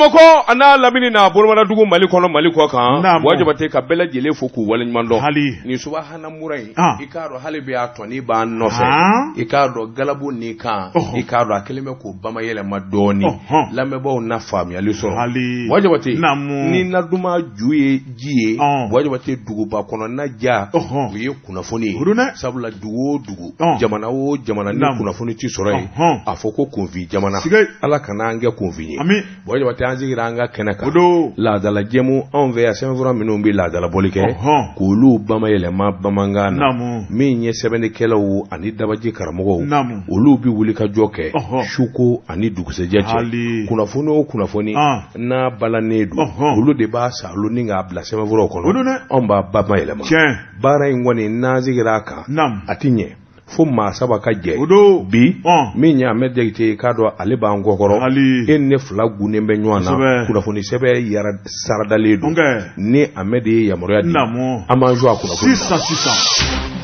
Bamakɔ a n'a lamini n'a bolomadadugu Mali kɔnɔ Mali kɔ kan, naamu, Buwa Jabate ka bɛɛ lajɛlen fo k'u waleɲuman dɔn, hali nin subahana mura in, an, i k'a dɔn hali bi a tɔnin b'an nɔfɛ, an, i k'a dɔn galabu ni kan, ɔhɔ, i k'a dɔn a kɛlen bɛ k'o bamayɛlɛma dɔɔnin, ɔhɔn, lamɛnbaaw na faamuyali sɔrɔ, hali, Buwa Jabate, naamu, ni naduman ju ye ji ye, ɔn, Buwa Jabate duguba kɔnɔna ja, ɔhɔn, o ye kunnafoni ye, o don dɛ, sabula dugu o dugu, ɔn, jamana o jamana ni kunnafoni tɛ sɔrɔ yen, ɔhɔn, a fɔ ko kunfin jamana, siga, Ala kana an kɛ kunfin ye, ami Buwa Jabate an sigira an ka kɛnɛ kan, o don, laadala jɛmu anw fɛ yan sɛbɛnfura minnu bɛ laadalabɔli kɛ, ɔhɔn, k'olu bamayɛlɛma bamanankan na, naamu, min ye sɛbɛnnikɛlaw ani dabaji karamɔgɔw, naamu, olu bɛ wulikajɔ kɛ, ɔhɔn, suko ani dugusɛjɛ cɛ, hali, kunnafoni o kunnafoni, an, n'a balannen don, ɔhɔn, olu de b'a saalo ni k'a bila sɛbɛnfuraw kɔnɔ, o don dɛ, anw b'a bamayɛlɛma, tiɲɛ, baara in kɔni n'an sigira a kan, naamu, a tɛ ɲɛ fo maa saba ka jɛ o don bi min ye Ahmed Jakite ye k'a dɔn ale b'an kɔkɔrɔ e ni ne fila gunnen bɛ ɲɔgɔn na kunnafoni sɛbɛn yɛrɛ saradalen don ni Ahmed ye yamaruya di an b'an jɔ a kunnafoni sisan sisan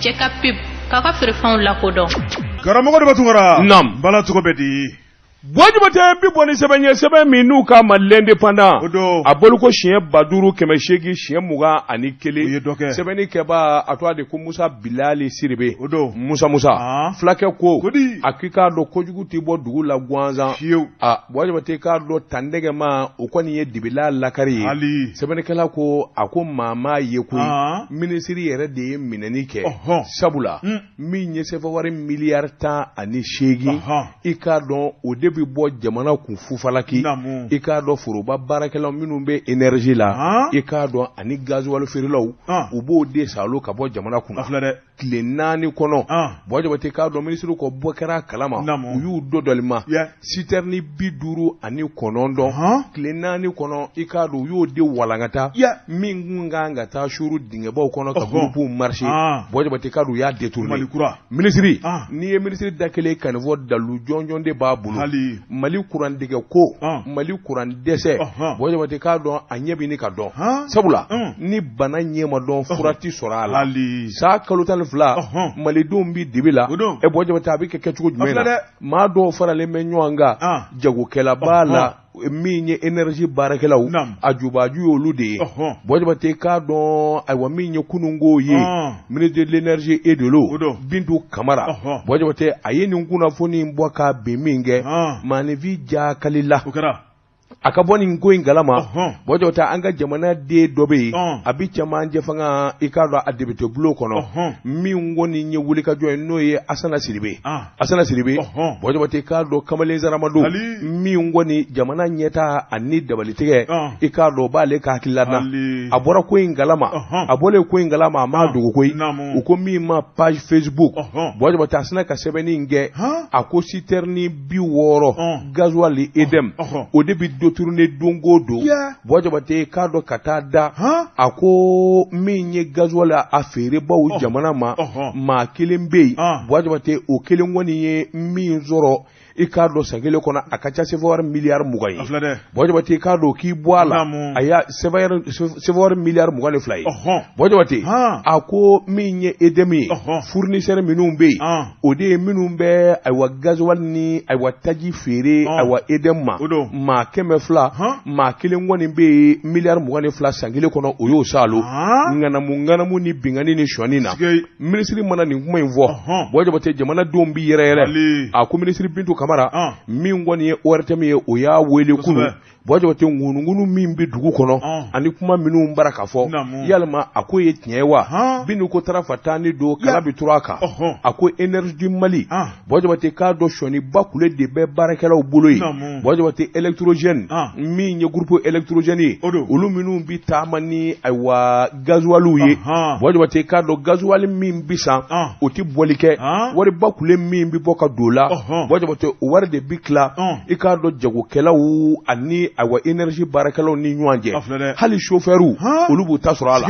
Cɛ ka pub k'a ka feerefɛnw lakodɔn karamɔgɔ Daba Tunkara naamu bala cogo bɛ di Buwa Jabate bi bɔ ni sɛbɛn ye sɛbɛn min n'u k'a ma l'Indépendant O don. a boliko siɲɛ 5821 O ye dɔ kɛ. sɛbɛnni kɛbaa a tɔgɔ de ko Musa Bilali Siribe O don. Musa Musa Aa. fulakɛ ko Ko di? a k'i k'a dɔn kojugu tɛ bɔ dugu la gansan Fiyewu. a Buwa Jabate k'a dɔn tandɛgɛma o kɔni ye dibila lakari ye Hali. sɛbɛnnikɛla ko a ko maa m'a ye koyi Aa. minisiri yɛrɛ de ye minɛni kɛ Ɔhɔn. sabula Un. min ye sefa wari miliyari 18 i k'a dɔn o de bɛ bɔ jamana kun fufalaki i k'a dɔn foroba baarakɛlaw minnu bɛ énergie la i k'a dɔn ani gazuwali feerelaw u b'o de salo ka bɔ jamana kun tile 4 kɔnɔ Buwa Jabate k'a dɔn minisiri ko bɔ kɛra a kalama u y'u dɔdɔlima sitɛrini 59 tile 4 kɔnɔ i k'a dɔn u y'o de walankata min kun kan ka taa suru dingɛbaw kɔnɔ ka groupe marché Buwa Jabate k'a dɔn u y'a détourné minisiri n'i ye minisiri da kelen ka nin fɔ dalu jɔnjɔn de b'a bolo Mali kurantigɛ ko Mali kuran dɛsɛ Buwa Jabate k'a dɔn a ɲɛ bɛ ɲini ka dɔn sabula ni bana ɲɛ ma dɔn fura tɛ sɔrɔ a la sa kalo 12 malidenw bɛ dibi la ɛ Buwa Jabate a bɛ kɛ kɛcogo jumɛn na maa dɔw faralen bɛ ɲɔgɔn kan jagokɛla b'a la min ye énergie baarakɛlaw a jubaju y'olu de ye Buwa Jabate k'a dɔn ayiwa min ye kununko ye ministre de l'énergie et de l'eau Bintu Kamara Buwa Jabate a ye nin kunnafoni in bɔ k'a bin min kɛ maaninfin jakali la a ka bɔ nin ko in kalama Buwa Jabate an ka jamana den dɔ bɛ yen a bɛ cɛmancɛ fanga i k'a dɔn a député bulon kɔnɔ min kɔni ye wulikajɔ ye n'o ye Asana Sidibe Asana Sidibe Buwa Jabate k'a dɔn kamalen sarama don min kɔni jamana ɲɛtaa ani dabalitigɛ i k'a dɔn o b'ale ka hakilila na a bɔra ko in kalama a bɔlen ko in kalama a m'a dogo koyi u ko min ma page Facebook Buwa Jabate a sina ka sɛbɛnni in kɛ a ko sitɛrini 60 gasoil EDM o de bɛ détourné don o don Buwa Jabate k'a dɔn ka taa da a ko min ye gasoil a feerebaw jamana ma maa kelen bɛ yen Buwa Jabate o kelen kɔni ye min sɔrɔ i k'a dɔn san kelen kɔnɔ a ka ca sefa wari miliyari 20 ye Buwa Jabate k'a dɔn k'i bɔ a la a y'a sefa wari miliyari 22 ye Buwa Jabate a ko min ye EDM ye fournisseur minnu bɛ yen o de ye minnu bɛ ayiwa gasoil ni ayiwa taji feere ayiwa EDM ma maa 200 maa kelen kɔni bɛ yen miliyari 22 san kelen kɔnɔ o y'o salo ŋanamu ŋanamu ni binkanni ni sɔni na minisiri mana nin kuma in fɔ Buwa Jabate jamanadenw bɛ yɛrɛyɛrɛ a ko minisiri Bintu Kamara min kɔni ye ORTM ye o y'a wele kunun Buwa Jabate ŋunuŋunu min bɛ dugu kɔnɔ ani kuma minnu bara ka fɔ yalima a ko ye tiɲɛ ye wa Bintu ko tarafa taa ni don kala bɛ turu a kan a ko énergie du Mali Buwa Jabate k'a dɔn sɔniba kule de bɛ baarakɛlaw bolo yen Buwa Jabate électrogène min ye groupe électrogène ye olu minnu bɛ taama ni ayiwa gazuwaliw ye Buwa Jabate k'a dɔn gazuwali min bɛ san o tɛ bɔli kɛ wariba kule min bɛ bɔ ka don o la Buwa Jabate o wari de bɛ tila i k'a dɔn jagokɛlaw ani ayiwa énergie baarakɛlaw ni ɲɔgɔn cɛ hali chauffeurw olu b'u ta sɔrɔ a la.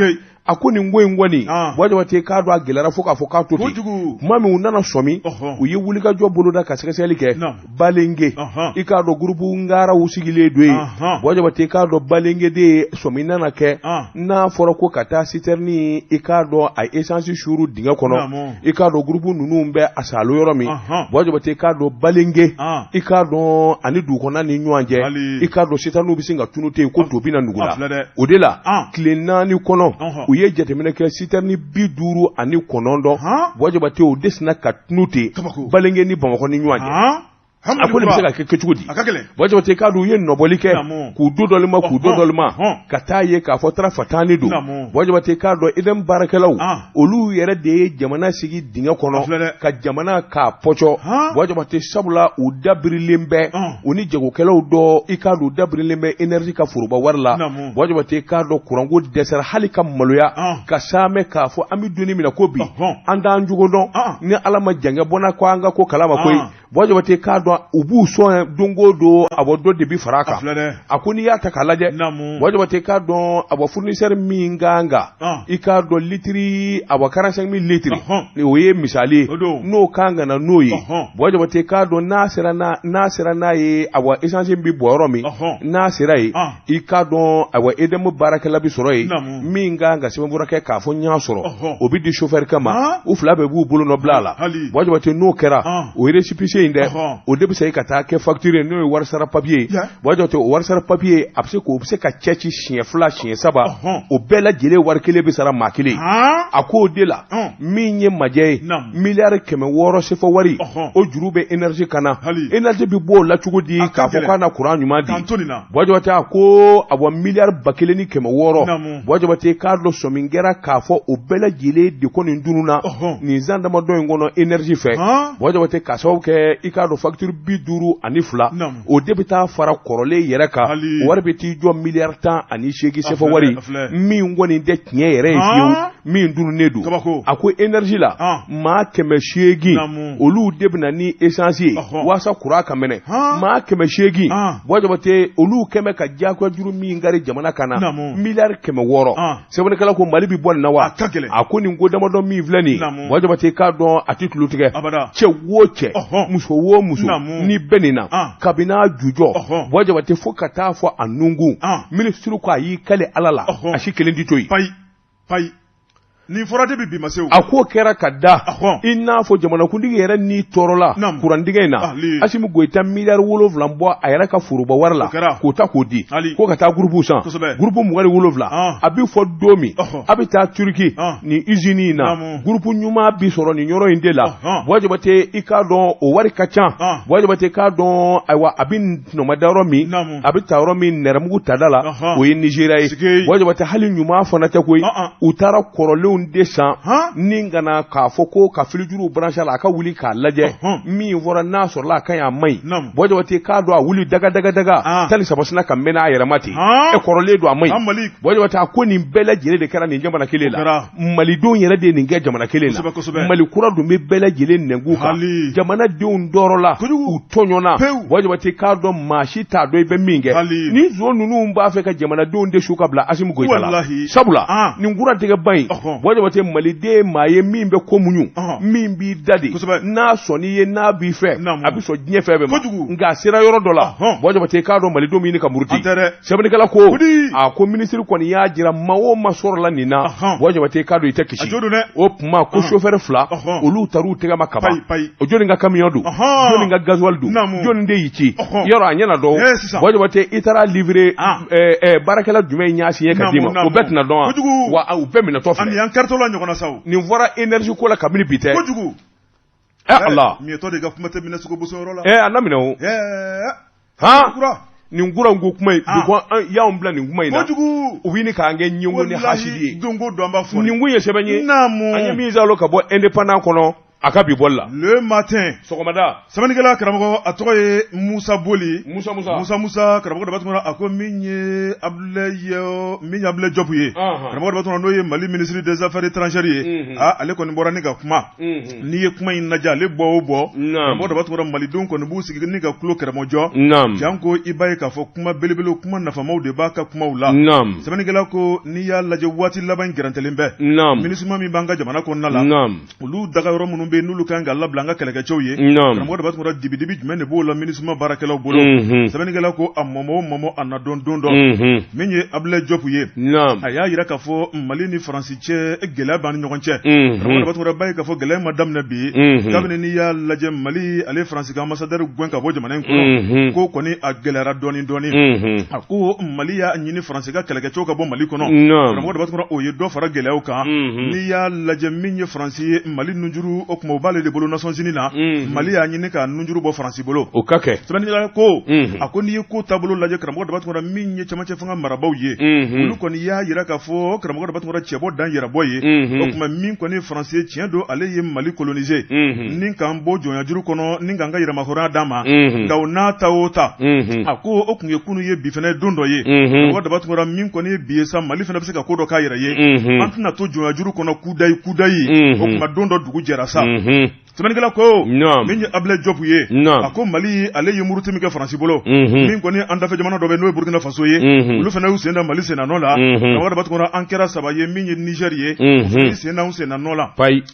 A ko nin ko in kɔni, Buwa Jabate, k'a dɔn a gɛlɛyara fo k'a fɔ k'a to ten. Tuma min u nana sɔmi, u ye wulikajɔ boloda ka sɛgɛsɛgɛli kɛ Balenge, i k'a dɔn gurupu ngaraw sigilen don yen. Buwa Jabate, k'a dɔn Balenge de ye sɔmi nana kɛ n'a fɔra ko ka taa sitɛrini, i k'a dɔn a esansi suuru dingɛ kɔnɔ, i k'a dɔn gurupu ninnu bɛ a salo yɔrɔ min. Buwa Jabate, k'a dɔn Balenge, i k'a dɔn ani dugu kɔnɔna ni ɲɔgɔn cɛ, i k'a dɔn sitɛriniw bɛ sin ka tunu ten ko to bɛ na nugu la. O de la tile 4 kɔnɔ, u ye jateminɛ kɛ, sitɛrini 59, Buwa Jabate, o de sinna ka tunu ten Balenge ni Bamakɔ ni ɲɔgɔn cɛ. A ko nin bɛ se ka kɛ cogo di? Buwa Jabate, k'a dɔn u ye nɔbɔli kɛ k'u do dɔli ma, k'u do dɔli ma, ka taa ye k'a fɔ tara fatani don. Buwa Jabate, k'a dɔn EDM baarakɛlaw, olu yɛrɛ de ye jamana sigi dingɛ kɔnɔ ka jamana k'a pɔcɔ. Buwa Jabate, sabula u dabirilen bɛ u ni jagokɛlaw dɔ, i k'a dɔn u dabirilen bɛ énergie ka foroba wari la. Buwa Jabate, k'a dɔn kuranko dɛsɛra hali ka maloya ka saamɛ k'a fɔ an bɛ don min na ko bi, an t'an jogo dɔn ni Ala ma jankɛ bɔnna ko an ka ko kalama koyi. Buwa Jabate, k'a dɔn u b'u sɔn don o don, a bɔ dɔ de bi fara a kan. A ko n'i y'a ta k'a lajɛ, Buwa Jabate, k'a dɔn a bɔ fournisseur min kan ka, i k'a dɔn litiri, a bɔ 45 000 litiri, o ye misali ye, n'o kan ka na n'o ye, Buwa Jabate, k'a dɔn n'a sera n'a ye, a bɔ essence bɛ bɔ yɔrɔ min, n'a sera yen, i k'a dɔn ayiwa EDM baarakɛla bɛ sɔrɔ yen min kan ka sɛbɛnfura kɛ k'a fɔ n y'a sɔrɔ, o bɛ di chauffeur kɛ ma, u fila bɛɛ b'u bolo nɔ bila a la. Buwa Jabate, n'o kɛra, o récépissé in dɛ, o de bɛ se ka taa kɛ facture ye, n'o ye warisara papier ye. Buwa Jabate, o warisara papier, a bɛ se k'o bɛ se ka cɛ ci siɲɛ 2, siɲɛ 3, o bɛɛ lajɛlen wari kelen bɛ sara maa kelen. A k'o de la, min ye majɛ ye, miliyari 600 sefa wari, o juru bɛ énergie kan na. Énergie bɛ bɔ o la cogo di k'a fɔ k'a na kuran ɲuman di? Buwa Jabate, a ko a bɔ miliyari 1600. Buwa Jabate, k'a dɔn sɔmi kɛra k'a fɔ o bɛɛ lajɛlen de kɔni tununna nin san damadɔ in kɔnɔ énergie fɛ. Buwa Jabate, k'a sababu kɛ, i k'a dɔn facture 52, o de bɛ taa fara kɔrɔlen yɛrɛ kan, wari bɛ t'i jɔ miliyari 18 sefa wari min kɔni tɛ tiɲɛ yɛrɛ ye fiyewu, min tununnen don. A ko énergie la, maa 800, olu de bɛ na ni essence ye waasa kuran ka mɛnɛ. Maa 800, Buwa Jabate, olu kɛmɛ ka diyagoya juru min kari jamana kan na, miliyari 600. Sɛbɛnnikɛla ko Mali bɛ bɔ nin na wa? A ko nin ko damadɔ min filɛ nin, Buwa Jabate, k'a dɔn a tɛ tulo tigɛ. Cɛ wo cɛ, muso wo muso, ni bɛ nin na kabini a jujɔ, Buwa Jabate, fo ka taa fɔ a nukun, minisiri ko a y'i kali Ala la, a si kelen tɛ to yen. Payi, nin fɔra de bi ma se. A ko kɛra ka da i n'a fɔ jamanakuntigi yɛrɛ ni tɔɔrɔla kurantigɛ in na. Asimi Goyita miliyari 7 bɔ a yɛrɛ ka foroba wari la k'o ta k'o di ko ka taa gurupu san, gurupu 27. A bɛ fɔ don min a bɛ taa Turiki nin usine in na, gurupu ɲuman bi sɔrɔ nin yɔrɔ in de la. Buwa Jabate, i k'a dɔn o wari ka ca. Buwa Jabate, k'a dɔn ayiwa a bɛ nɔmada yɔrɔ min, a bɛ taa yɔrɔ min nɛrɛmugu tada la, o ye Nizeriya ye. Buwa Jabate, hali ɲuman fana tɛ koyi, u taara kɔrɔlenw de san ni ka na k'a fɔ ko ka filijuru branché la, a ka wuli k'a lajɛ min fɔra n'a sɔrɔla a ka ɲi, a man ɲi. Buwa Jabate, k'a dɔn a wuli daga daga daga 13 sinna ka mɛnɛ a yɛrɛ ma ten, e kɔrɔlen don, a man ɲi. Buwa Jabate, a ko nin bɛɛ lajɛlen de kɛra nin jamana kelen la. Malidenw yɛrɛ de ye nin kɛ jamana kelen na. Mali kura dun bɛ bɛɛ lajɛlen nɛnkun kan. Jamanadenw tɔɔrɔla, u tɔɲɔna. Buwa Jabate, k'a dɔn maa si t'a dɔn i bɛ min kɛ. Ni zon ninnu b'a fɛ ka jamanadenw de su ka bila Asimi Goyita la, sabula nin kurantigɛba in, Buwa Jabate, maliden maa ye min bɛ ko muɲu, min b'i da de, n'a sɔnn'i ye, n'a b'i fɛ, a bɛ sɔn diɲɛ fɛn bɛɛ ma. Nka a sera yɔrɔ dɔ la, Buwa Jabate, k'a dɔn malidenw bɛ ɲini ka muruti. Sɛbɛnnikɛla ko a ko minisiri kɔni y'a jira maa o maa sɔrɔla nin na, Buwa Jabate, k'a dɔn i tɛ kisi. O tuma ko chauffeur fila, olu taar'u tɛgɛ ma kaban. O jɔnni ka camion don? Jɔnni ka gasoil don? Jɔnni de y'i ci yɔrɔ a ɲɛna dɔn? Buwa Jabate, i taara livrer, baarakɛla jumɛn y'a signé ka d'i ma? O bɛɛ tɛna dɔn wa? U bɛɛ minɛtɔ filɛ. Nin fɔra énergie ko la kabini bi tɛ. Ala miɲɛtɔ de ka kuma tɛ minɛ sogo bosoyɔrɔ la. A na minɛ o. Han, nin kuran ko kuma in bi ko y'anw bila nin kuma in na. Kojugu. U bɛ ɲini k'an kɛ ɲɛngo ni hasidi ye. Don o don an b'a fɔ. Nin kun ye sɛbɛn ye Naamu. an ye min salo ka bɔ Indépendant kɔnɔ. A ka bi bɔli la. Le Matin. Sɔgɔmada. Sɛbɛnnikɛla karamɔgɔ, a tɔgɔ ye Musa Boli. Musa Musa. Musa Musa, karamɔgɔ Daba Tunkara, a ko min ye Abdoulaye, min ye Abdoulaye Diop ye. Karamɔgɔ Daba Tunkara, n'o ye Mali ministre des affaires étrangères ye. Aa, ale kɔni bɔra ni ka kuma. N'i ye kuma in lajɛ, ale bɔ o bɔ. Karamɔgɔ Daba Tunkara, malidenw kɔni b'u sigi ni ka tulo kɛrɛmɔjɔ. Janko i b'a ye k'a fɔ kuma belebelew, kuma nafamaw de b'a ka kumaw la. Sɛbɛnnikɛla ko n'i y'a lajɛ, waati laban in gɛrɛntɛlen bɛ. MINUSMA min b'an ka jamana kɔnɔna la. Olu daga yɔrɔ minnu bɛ yen, n'olu kan ka labila an ka kɛlɛkɛcɛw ye. Karamɔgɔ Daba Tunkara, dibidibi jumɛn de b'o la MINUSMA baarakɛlaw bolo? Sɛbɛnnikɛla ko a mɔmɔ o mɔmɔ, a na dɔn don dɔ. Min ye Abdoulaye Diop ye, a y'a jira k'a fɔ Mali ni Faransi cɛ, gɛlɛya b'an ni ɲɔgɔn cɛ. Karamɔgɔ Daba Tunkara, b'a ye k'a fɔ gɛlɛya ma daminɛ bi. Kabini n'i y'a lajɛ, Mali ale Faransi ka ambassadeur gɛn ka bɔ jamana in kɔnɔ, ko kɔni a gɛlɛyara dɔɔnin dɔɔnin. A ko Mali y'a ɲini Faransi ka kɛlɛkɛcɛw ka bɔ Mali kɔnɔ. Karamɔgɔ Daba Tunkara, o ye dɔ fara gɛlɛyaw kan. N'i y'a lajɛ, min ye Faransi ye, Mali nunjuru, o tuma o b'ale de bolo Nations Unies na. Mali y'a ɲini ka nunjuru bɔ Faransi bolo. O ka kɛ. Sɛbɛnnikɛla ko, a ko n'i ye ko taabolo lajɛ, karamɔgɔ Daba Tunkara, min ye cɛmancɛ fanga marabaaw ye, olu kɔni y'a jira k'a fɔ, karamɔgɔ Daba Tunkara, cɛbɔ dan yɛrɛbɔ ye. O tuma min kɔni ye Faransi ye, tiɲɛ don, ale ye Mali coloniser ni k'an bɔ jɔnyajuru kɔnɔ, ni k'an ka yɛrɛmahɔrɔnya d'an ma. Nka o n'a ta o ta, a ko o tun ye kunun ye, bi fana ye don dɔ ye. Karamɔgɔ Daba Tunkara, min kɔni ye bi ye sa, Mali fana bɛ se ka ko dɔ k'a yɛrɛ ye. An tɛna to jɔnyajuru kɔnɔ kudayi kudayi. O tuma don dɔ dugu jɛra sa. Sɛbɛnnikɛla ko min ye Abdoulaye Diop ye, a ko Mali ale ye muruti min kɛ Faransi bolo, min kɔni an dafɛ jamana dɔ bɛ, n'o ye Burkina Faso ye, olu fana y'u sen da Mali senna nɔ la. Karamɔgɔ Daba Tunkara, an kɛra saba ye. Min ye Niger ye, o fana sen da anw senna nɔ la.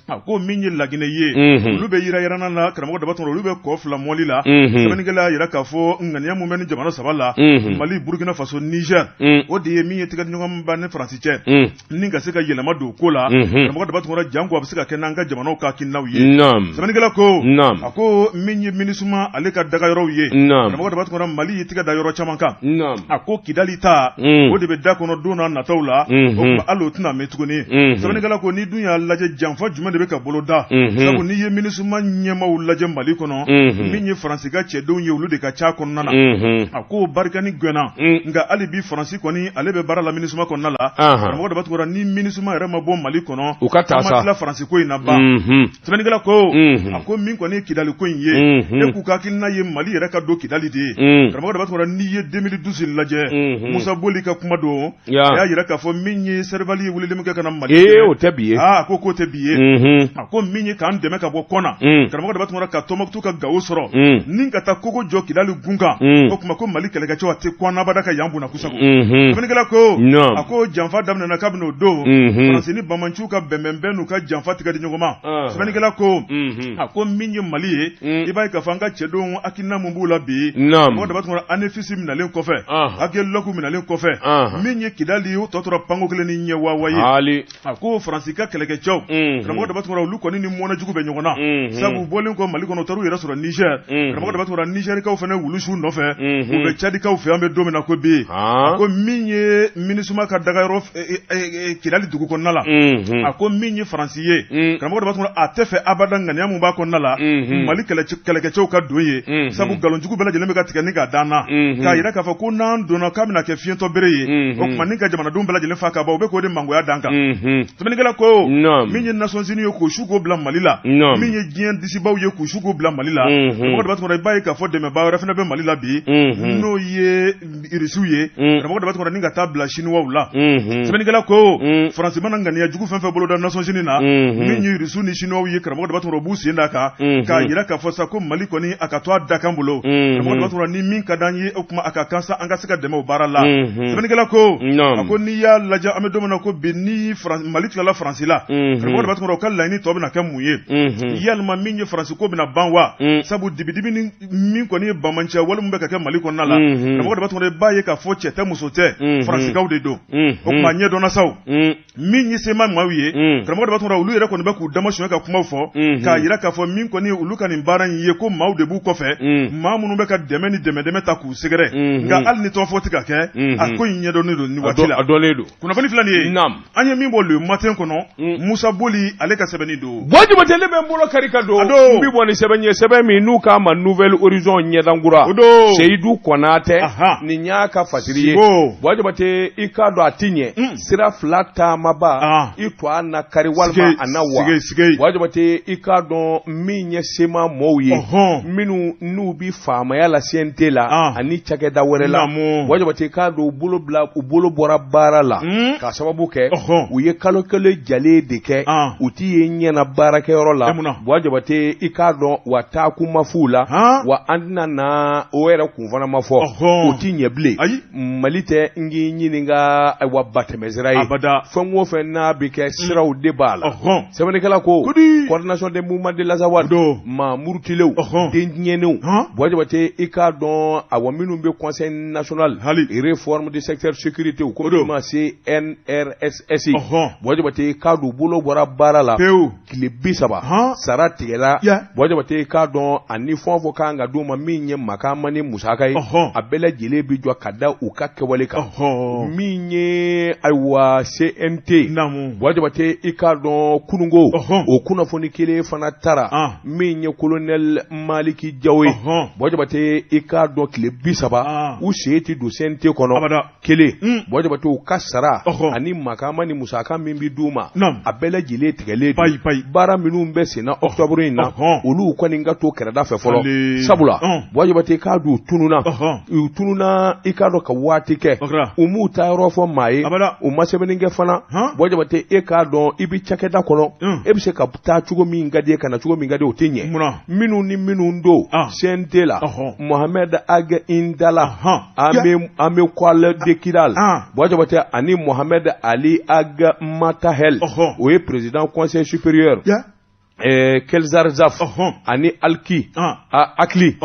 A ko min ye Laginɛ ye, olu bɛ yira yirana la. Karamɔgɔ Daba Tunkara, olu bɛ kɔ fila mɔli la. Sɛbɛnnikɛla y'a jira k'a fɔ ŋaniya min bɛ ni jamana saba la, Mali, Burkina Faso, Niger, o de ye min ye tigɛdiɲɔgɔnba ni Faransi cɛ ni ka se ka yɛlɛma don ko la. Karamɔgɔ Daba Tunkara, janko a bɛ se ka kɛ n'an ka jamanaw ka hakilinaw ye. Sɛbɛnnikɛla ko, a ko min ye MINUSMA ale ka dagayɔrɔw ye, karamɔgɔ Daba Tunkara, Mali y'i tɛgɛ da yɔrɔ caman kan. A ko Kidali ta, o de bɛ da kɔnɔ don n'a nataw la. O tuma hali o tɛna mɛn tuguni. Sɛbɛnnikɛla ko n'i dun y'a lajɛ, janfa jumɛn de bɛ ka bolo da? Sabu n'i ye MINUSMA ɲɛmaaw lajɛ Mali kɔnɔ, min ye Faransi ka cɛdenw ye, olu de ka ca kɔnɔna na. A ko Barkhane gɛnna, nka hali bi Faransi kɔni ale bɛ baara la MINUSMA kɔnɔna la. Karamɔgɔ Daba Tunkara, ni MINUSMA yɛrɛ ma bɔ Mali kɔnɔ, u ka taa sa, tila Faransi ko in na ban. Sɛbɛnnikɛla ko, a ko min kɔni ye Kidali ko in ye, e k'u ka hakilina ye Mali yɛrɛ ka don Kidali de ye. Karamɔgɔ Daba Tunkara, n'i ye 2012 lajɛ, Musa Boli ka kuma don, a y'a jira k'a fɔ min ye Serval ye weleli min kɛ ka na Mali ee o tɛ bi ye. Aa, a ko k'o tɛ bi ye. A ko min ye k'an dɛmɛ ka bɔ Kɔna, karamɔgɔ Daba Tunkara, ka Tɔnbukutu ka Gawo sɔrɔ ni ka taa kogo jɔ Kidali gun kan, o tuma ko Mali kɛlɛkɛcɛw a tɛ kun abada ka yan bunna kusago. Sɛbɛnnikɛla ko, a ko janfa daminɛna kabini o don, Faransi ni banbaanciw ka bɛnbɛnbɛn n'u ka janfa tigɛ di ɲɔgɔn ma. Sɛbɛnnikɛla ko, a ko min ye Mali ye, i b'a ye k'a fɔ an ka cɛdenw hakilina mun b'u la bi, karamɔgɔ Daba Tunkara, Anefis minɛlen kɔfɛ, Aguelhok minɛlen kɔfɛ, min ye Kidali ye, o tɔ tora panko kelen ni ɲɛ wawa ye. A ko Faransi ka kɛlɛkɛcɛw, karamɔgɔ Daba Tunkara, olu kɔni ni mɔnɛ jugu bɛ ɲɔgɔn na. Sabu bɔlen kɔ Mali kɔnɔ, u taar'u yɛrɛ sɔrɔ Niger. Karamɔgɔ Daba Tunkara, Nizɛrikaw fana wulu s'u nɔfɛ, u bɛ Cadikaw fɛ an bɛ don min na ko bi. A ko min ye MINUSMA ka dagayɔrɔ Kidali dugu kɔnɔna la, a ko min ye Faransi ye, karamɔgɔ Daba Tunkara, a tɛ fɛ abada ŋaniya mun b'a kɔnɔna la, Mali kɛlɛkɛcɛw ka don yen. Sabu nkalonjugu bɛɛ lajɛlen bɛ ka tigɛ ni ka d'an na, k'a jira k'a fɔ ko n'an donna k'a bɛna kɛ fiyentɔ bere ye. O tuma ni ka jamanadenw bɛɛ lajɛlen fa ka ban, u bɛ k'o de mangoya d'an kan. Sɛbɛnnikɛla ko min ye Nations Unies ye k'u su k'o bila Mali la, min ye diɲɛ disibaw ye k'u su k'o bila Mali la, karamɔgɔ Daba Tunkara, i b'a ye k'a fɔ dɛmɛbaa wɛrɛ fana bɛ Mali la bi, n'o ye Irisiw ye, karamɔgɔ Daba Tunkara, ni ka taa bila Siniwaw la. Sɛbɛnnikɛla ko Faransi mana ŋaniya jugu fɛn fɛn boloda Nations Unies na, min ye Irisiw ni Siniwaw ye, karamɔgɔ Daba Tunkara, u b'u sen d'a kan k'a jira k'a fɔ sa ko Mali kɔni a ka to a dakan bolo. Karamɔgɔ Daba Tunkara, ni min ka d'an ye, o tuma a ka kan sa an ka se ka dɛmɛ o baara la. Sɛbɛnnikɛla ko, a ko n'i y'a lajɛ, an bɛ don min na ko bi, ni Mali tilala Faransi la, karamɔgɔ Daba Tunkara, u ka laɲini tɔ bɛna kɛ mun ye? Yalima min ye Faransi ko bɛna ban wa? Sabu dibidibi ni min kɔni ye banbaanciya wale min bɛ ka kɛ Mali kɔnɔna la, karamɔgɔ Daba Tunkara, i b'a ye k'a fɔ cɛ tɛ muso tɛ, Faransikaw de don. O tuma ɲɛdɔnna sa, min ye sema maaw ye, karamɔgɔ Daba Tunkara, olu yɛrɛ kɔni bɛ k'u damasuɲɛ ka kumaw fɔ k'a jira k'a fɔ min kɔni olu ka nin baara in ye, ko maaw de b'u kɔfɛ, maa minnu bɛ ka dɛmɛ ni dɛmɛ ta k'u sɛgɛrɛ. Nka hali ni tɔgɔ fɔ tɛ ka kɛ, a ko in ɲɛdɔnnen don nin waati la. A dɔnnen don. Kunnafoni filɛ nin ye, an ye min bɔ Le Matin kɔnɔ, Musa Boli ale ka sɛbɛnni don. Buwa Jabate, ne bɛ n bolo kari ka don. A don. N bɛ bɔ ni sɛbɛn ye, sɛbɛn min n'u k'a ma Nouvel Horizon, ɲɛdankura. O don. Seyidu Kɔnatɛ. Nin y'a ka fasiri ye. Buwa Jabate, i k'a dɔn a ti ɲɛ. Sira fila taamaba, i to a na kari walima a na wa. Sige. Buwa Jabate. Jabate, i k'a dɔn min ye CMA mɔɔw ye, minnu n'u bi faamaya la CNT la ani cakɛda wɛrɛ la, Buwa Jabate, i k'a dɔn u bolo bila u bolo bɔra baara la k'a sababu kɛ u ye kalo kelen jalen de kɛ u ti ye ɲɛna baarakɛyɔrɔ la. Buwa Jabate, i k'a dɔn wa taakun ma f'u la, wa an tɛna na o yɛrɛ kun fana ma fɔ, o ti ɲɛ bilen. Mali tɛ n k'i ɲininka ayiwa batɛmɛsira ye fɛn o fɛn n'a bɛ kɛ siraw de b'a la. Sɛbɛnnikɛla ko coordination des mouvements de l'Azawad, maa murutilenw, den tiɲɛnenw, Buwa Jabate, i k'a dɔn awa minnu bɛ conseil national réforme du secteur sécurité, u ko min ma CNRSS, Buwa Jabate, i k'a dɔn u bolo bɔra baara la tile 30, sara tigɛla. Buwa Jabate, i k'a dɔn ani fɛn o fɛn kan ka d'u ma min ye makama ni musaka ye, a bɛɛ lajɛlen bɛ jɔ ka da u ka kɛwale kan. Min ye ayiwa CNT, Buwa Jabate, i k'a dɔn kununko o kunnafoni kelen fana taara min ye colonel Maliki Jaw ye. Buwa Jabate, i k'a dɔn tile 30 u sen tɛ don CNT kɔnɔ. Kelen, Buwa Jabate, u ka sara ani makama ni musaka min bɛ d'u ma, a bɛɛ lajɛlen tigɛlen don. Baara minnu bɛ senna octobre in na, olu kɔni ka to kɛrɛda fɛ fɔlɔ, sabula Buwa Jabate, k'a dɔn u tununna, u tununna, i k'a dɔn ka waati kɛ u m'u taa yɔrɔ fɔ maa ye, u ma sɛbɛnni kɛ fana. Buwa Jabate, e k'a dɔn i bɛ cakɛda kɔnɔ, e bɛ se ka taa cogo min ka di ye, ka na cogo min ka di, o tɛ ɲɛ. Minnu ni minnu don CNT la, Mohamed Ag Intalla, Amicale de Kidal, Buwa Jabate, ani Mohamed Ali Ag Matahel, o ye président conseil supérieur Kelzarzaf, ani Alki Akli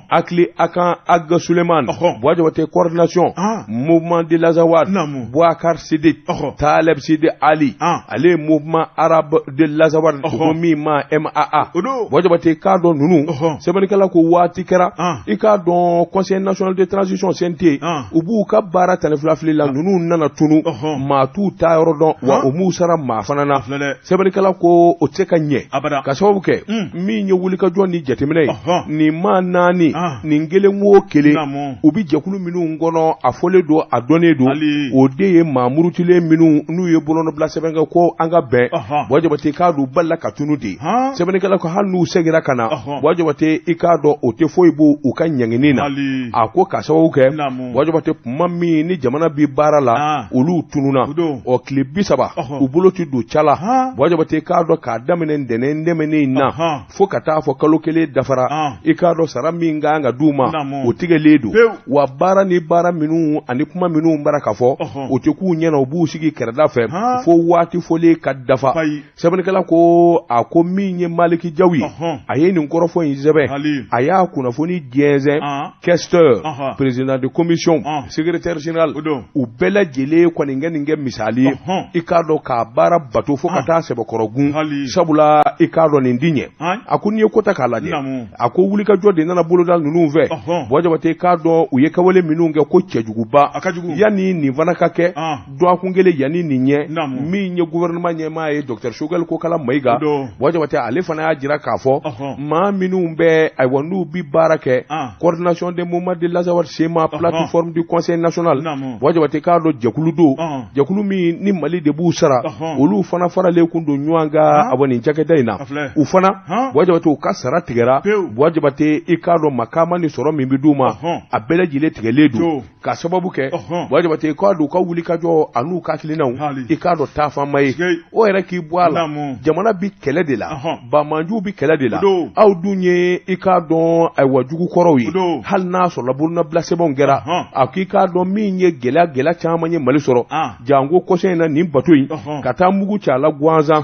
Akli Akan Ag Suleiman, Buwa Jabate, coordination mouvement de l'Azawad, Bouakar Sidik Taleb Sidi Ali, ale ye mouvement arabe de l'Azawad, ko min ma MAA. Buwa Jabate, k'a dɔn ninnu, sɛbɛnnikɛla ko waati kɛra, i k'a dɔn conseil national de transition CNT, u b'u ka baara 12 fili la, ninnu nana tunu, maa t'u taa yɔrɔ dɔn, wa u m'u sara maa fana na. Sɛbɛnnikɛla ko o tɛ se ka ɲɛ, ka sababu kɛ min ye wulikajɔ ni jateminɛ ye, nin maa naani nin kelen o kelen u bɛ jɛkulu minnu kɔnɔ, a fɔlen don, a dɔnnen don, o de ye maa murutilen minnu n'u ye bolonɔbila sɛbɛn kɛ ko an ka bɛn. Buwa Jabate, k'a dɔn u balila ka tunu de. Sɛbɛnnikɛla ko hali n'u seginna ka na, Buwa Jabate, i k'a dɔn o tɛ foyi bɔ u ka ɲangini na. A ko ka sababu kɛ, Buwa Jabate, kuma min ni jamana bi baara la, olu tununna, ɔ tile 30 u bolo tɛ don ca la. Buwa Jabate, k'a dɔn k'a daminɛ ntɛnɛn tɛmɛnen in na fo ka taa fɔ kalo kelen dafara, i k'a dɔn sara min kan ka d'u ma, o tigɛlen don. Wa baara ni baara minnu ani kuma minnu bara ka fɔ, o tɛ k'u ɲɛna, u b'u sigi kɛrɛda fɛ fo waati fɔlen ka dafa. Sɛbɛnnikɛla ko a ko min ye Maliki Jaw ye, a ye nin kɔrɔfɔ in sɛbɛn, a y'a kunnafoni jɛnsɛn questeur, président de commission, secrétaire général, u bɛɛ lajɛlen kɔni kɛ nin kɛ misali ye, i k'a dɔn k'a baara bato fo ka taa sɛbɛkɔrɔ gun, sabula i k'a dɔn nin ti ɲɛ. A ko n'i ye ko ta k'a lajɛ, a ko wulikajɔ de nana boloda ninnu fɛ. Buwa Jabate, k'a dɔn u ye kɛwale minnu kɛ ko cɛjuguba, yanni nin fana ka kɛ dɔgɔkun kelen yanni nin ɲɛ, min ye gouvernement ɲɛmaa ye, docteur Choguel Kokala Mayiga, Buwa Jabate, ale fana y'a jira k'a fɔ maa minnu bɛ, ayiwa, n'u bi baara kɛ coordination des mouvements de l'Azawad CMA, plateforme du conseil national, Buwa Jabate, k'a dɔn jɛkulu don, jɛkulu min ni Mali de b'u sara, olu fana faralen kun don ɲɔgɔn kan awa nin cakɛda in na. U fana, Buwa Jabate, u ka sara tigɛra. Buwa Jabate, i k'a dɔn makama ni sɔrɔ min bɛ d'u ma, a bɛɛ lajɛlen tigɛlen don, ka sababu kɛ, Buwa Jabate, k'a dɔn u ka wulikajɔ an'u ka hakilinaw, i k'a dɔn taafan ma ye. O yɛrɛ k'i bɔ a la, jamana bi kɛlɛ de la, banmanjuw bi kɛlɛ de la, aw dun ye, i k'a dɔn, ayiwa, jugu kɔrɔw ye. Hali n'a sɔrɔla bolonɔbila sɛbɛnw kɛra, a k'i k'a dɔn min ye gɛlɛya gɛlɛya caman ye Mali sɔrɔ, janko kɔsa in na nin bato in ka taa mugu ci a la gansan.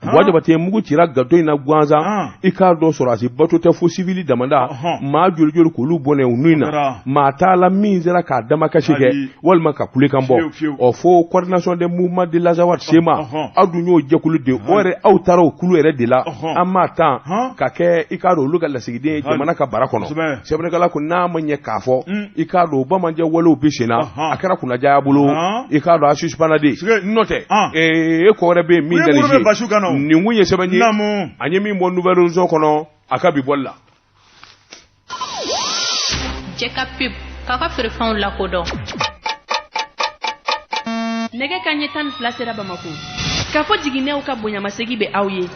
Buwa Jabate, mugu cira bato in na gansan, i k'a dɔn sɔrɔdasi bato tɛ fo sivili damada, maa joli joli k'olu bɔnɛ u ni na, maa t'a la min sera k'a damakasi kɛ walima ka kulekan bɔ. Ɔ fo coordination des mouvements de l'Azawad CMA, aw dun y'o jɛkulu de, o yɛrɛ aw taara o kulu yɛrɛ de la, an m'a tan ka kɛ, i k'a dɔn olu ka lasigiden ye jamana ka bara kɔnɔ. Sɛbɛnnikɛla ko n'a ma ɲɛ k'a fɔ, i k'a dɔn o bamanjɛ walew bɛ sen na, a kɛra kunnajaya bolo, i k'a dɔn a suspendra de, n'o tɛ e ko wɛrɛ bɛ yen min tɛ nin ye. Nin kun ye sɛbɛn ye an ye min bɔ Nouvel Horizon kɔnɔ a ka bi bɔli la. Jɛ ka pub k'a ka feerefɛnw lakodɔn. Nɛgɛ ka ɲɛ 12 sera Bamako. K'a fɔ jiginɛw ka bonyamasegi bɛ aw ye.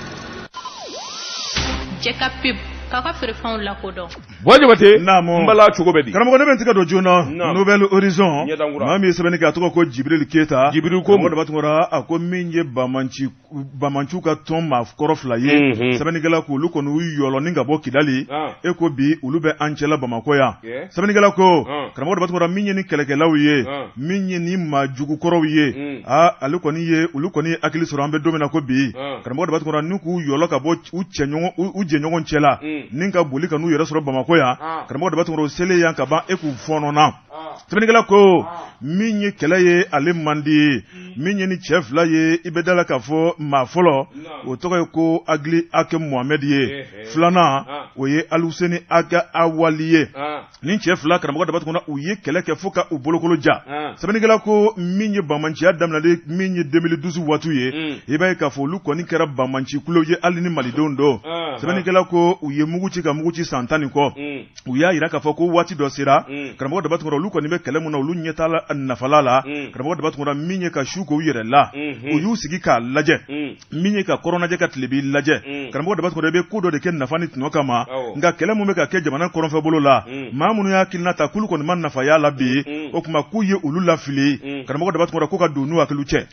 Jɛ ka pub k'a ka feerefɛnw lakodɔn. Buwa Jabate, n bala cogo bɛ di? Karamɔgɔ, ne bɛ n tɛgɛ don joona Nouvel Horizon, maa min ye sɛbɛnni kɛ, a tɔgɔ ko Jibril Keyita. Jibril ko Karamɔgɔ Daba Tunkara, a ko min ye banbaanciw ka tɔn maa kɔrɔ fila ye, sɛbɛnnikɛla ko olu kɔni y'u yɔlɔ ni ka bɔ Kidali, e ko bi olu bɛ an cɛla Bamakɔ yan. Sɛbɛnnikɛla ko, karamɔgɔ Daba Tunkara, min ye ni kɛlɛkɛlaw ye, min ye ni maa jugu kɔrɔw ye, aa ale kɔni ye olu kɔni ye hakili sɔrɔ an bɛ don min na ko bi, karamɔgɔ Daba Tunkara, ni k'u yɔlɔ ka bɔ u cɛɲɔgɔn u jɛɲɔgɔn cɛla ni ka boli ka n'u yɛrɛ sɔrɔ Bamakɔ yan. Karamɔgɔ Daba Tunkara, u selen yan ka ban, e k'u fɔɔnɔna. Sɛbɛnnikɛla ko min ye kɛlɛ ye, ale man di ye. Min ye ni cɛ fila ye, i bɛ da la k'a fɔ maa fɔlɔ, o tɔgɔ ye ko Agili Ag Mohamɛdi ye, filanan o ye Aluseni Ag Awali ye. Nin cɛ fila, karamɔgɔ Daba Tunkara, u ye kɛlɛ kɛ fo ka u bolokolo ja. Sɛbɛnnikɛla ko min ye banbaanciya daminɛlen min ye 2012 waati ye, i b'a ye k'a fɔ olu kɔni kɛra banbaanci kulo ye hali ni malidenw don. Sɛbɛnnikɛla ko u ye mugu ci ka mugu ci san 10 ni kɔ. U y'a jira k'a fɔ ko waati dɔ sera, karamɔgɔ Daba Tunkara, olu kɔni bɛ kɛlɛ min na, olu ɲɛ t'a la nafala la. Karamɔgɔ Daba Tunkara, min ye ka su ko u yɛrɛ la, u y'u sigi k'a lajɛ, min ye ka kɔrɔn lajɛ ka tilebin lajɛ. Karamɔgɔ Daba Tunkara, i bɛ ko dɔ de kɛ nafa ni tɔnɔ kama, nka kɛlɛ min bɛ ka kɛ jamana kɔrɔnfɛ bolo la, maa minnu y'a hakilina ta k'olu kɔni ma nafa y'a la bi, o tuma k'u ye olu lafili. Karamɔgɔ Daba Tunkara, ko ka don n'u hakiliw cɛ.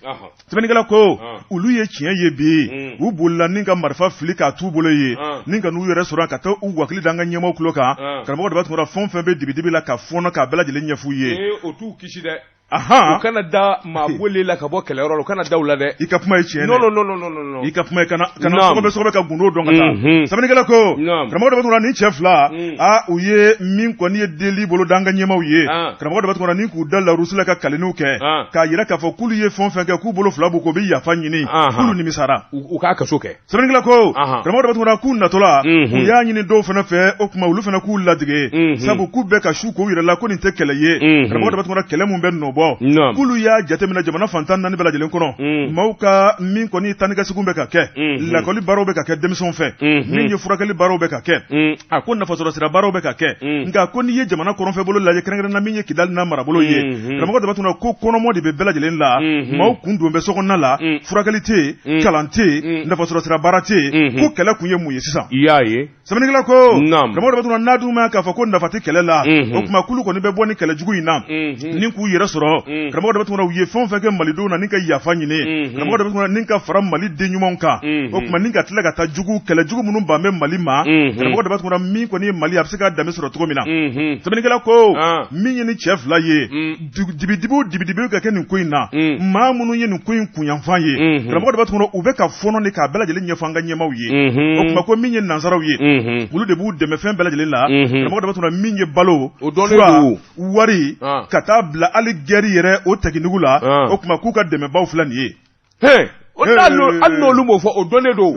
Sɛbɛnnikɛla ko olu ye tiɲɛ ye bi, u bolila ni ka marifa fili k'a t'u bolo ye, ni ka n'u yɛrɛ sɔrɔ ka taa u wakili da an ka ɲɛmaaw tulo kan. Karamɔgɔ Daba Tunkara, fɛn o fɛn bɛ dibidibi la ka fɔɔnɔ k'a bɛɛ lajɛlen ɲɛf'u ye. O t'u kisi dɛ. U kana da maa boli la ka bɔ kɛlɛyɔrɔ la, u kana da u la dɛ. I ka kuma ye tiɲɛ non non non non non. I ka kuma ye kana sɔgɔbɛ sɔgɔbɛ ka gundo dɔn ka taa. Sɛbɛnnikɛla ko, karamɔgɔ Daba Tunkara, nin cɛ fila, aa u ye min kɔni ye deli bolo da an ka ɲɛmaaw ye. Karamɔgɔ Daba Tunkara, ni k'u da larusi la ka kaliniw kɛ k'a jira k'a fɔ k'olu ye fɛn o fɛn kɛ, k'u bolo fila b'u kɔ, u bɛ yafa ɲini, k'olu nimisara. U k'a kaso kɛ. Sɛbɛnnikɛla ko, karamɔgɔ Daba Tunkara, k'u natɔla, u y'a ɲini dɔw fana fɛ, o tuma olu fana k'u ladege, sabu k'u bɛ ka su ko u yɛrɛ la ko nin tɛ kɛlɛ ye. Karamɔgɔ Daba Tunkara, kɛlɛ mun bɛ nɔbɔ, k'olu y'a jateminɛ jamana fan 14 bɛɛ lajɛlen kɔnɔ, maaw ka min kɔni taa ni ka segin bɛ ka kɛ, lakɔli baaraw bɛ ka kɛ denmisɛnw fɛ, min ye furakɛli baaraw bɛ ka kɛ, a ko nafasɔrɔsira baaraw bɛ ka kɛ. Nka ko n'i ye jamana kɔrɔnfɛ bolo lajɛ, kɛrɛnkɛrɛn na min ye Kidali n'a marabolo ye, karamɔgɔ Daba Tunkara, ko kɔnɔmɔ de bɛ bɛɛ lajɛlen la, maaw kun don bɛ sokɔnɔna la, furakɛli tɛ yen, kalan tɛ yen, nafasɔrɔsira baara tɛ yen. Ko kɛlɛ kun ye mun ye sisan? I y'a ye. Sɛbɛnnikɛla ko, karamɔgɔ Daba Tunkara, n'a dun ma k'a fɔ ko nafa tɛ kɛlɛ la, o tuma k'olu kɔni bɛ bɔ ni kɛlɛ jugu in na ni k'u yɛrɛ sɔrɔ. Karamɔgɔ Daba Tunkara, u ye fɛn o fɛn kɛ malidenw na ni ka yafa ɲini, karamɔgɔ Daba Tunkara, ni ka fara Mali den ɲumanw kan, o tuma ni ka tila ka taa jugu kɛlɛ jugu minnu ban bɛ Mali ma, karamɔgɔ Daba Tunkara, min kɔni ye Mali, a bɛ se k'a danbe sɔrɔ cogo min na. Sɛbɛnnikɛla ko min ye ni cɛ fila ye, dibidibi o dibidibi ka kɛ nin ko in na, maa minnu ye nin ko in kunyanfan ye, karamɔgɔ Daba Tunkara, u bɛ ka fɔɔnɔ de k'a bɛɛ lajɛlen ɲɛfɔ an ka ɲɛmaaw ye. O tuma ko min ye nansaraw ye, olu de b'u dɛmɛ fɛn bɛɛ lajɛlen la. Karamɔgɔ Daba Tunkara, min ye balo, fura, wari, ka taa bila hali guerre yɛrɛ o technique la, o tuma k'u ka dɛmɛbaw filɛ nin ye. Hali n'olu m'o fɔ, o dɔnnen don.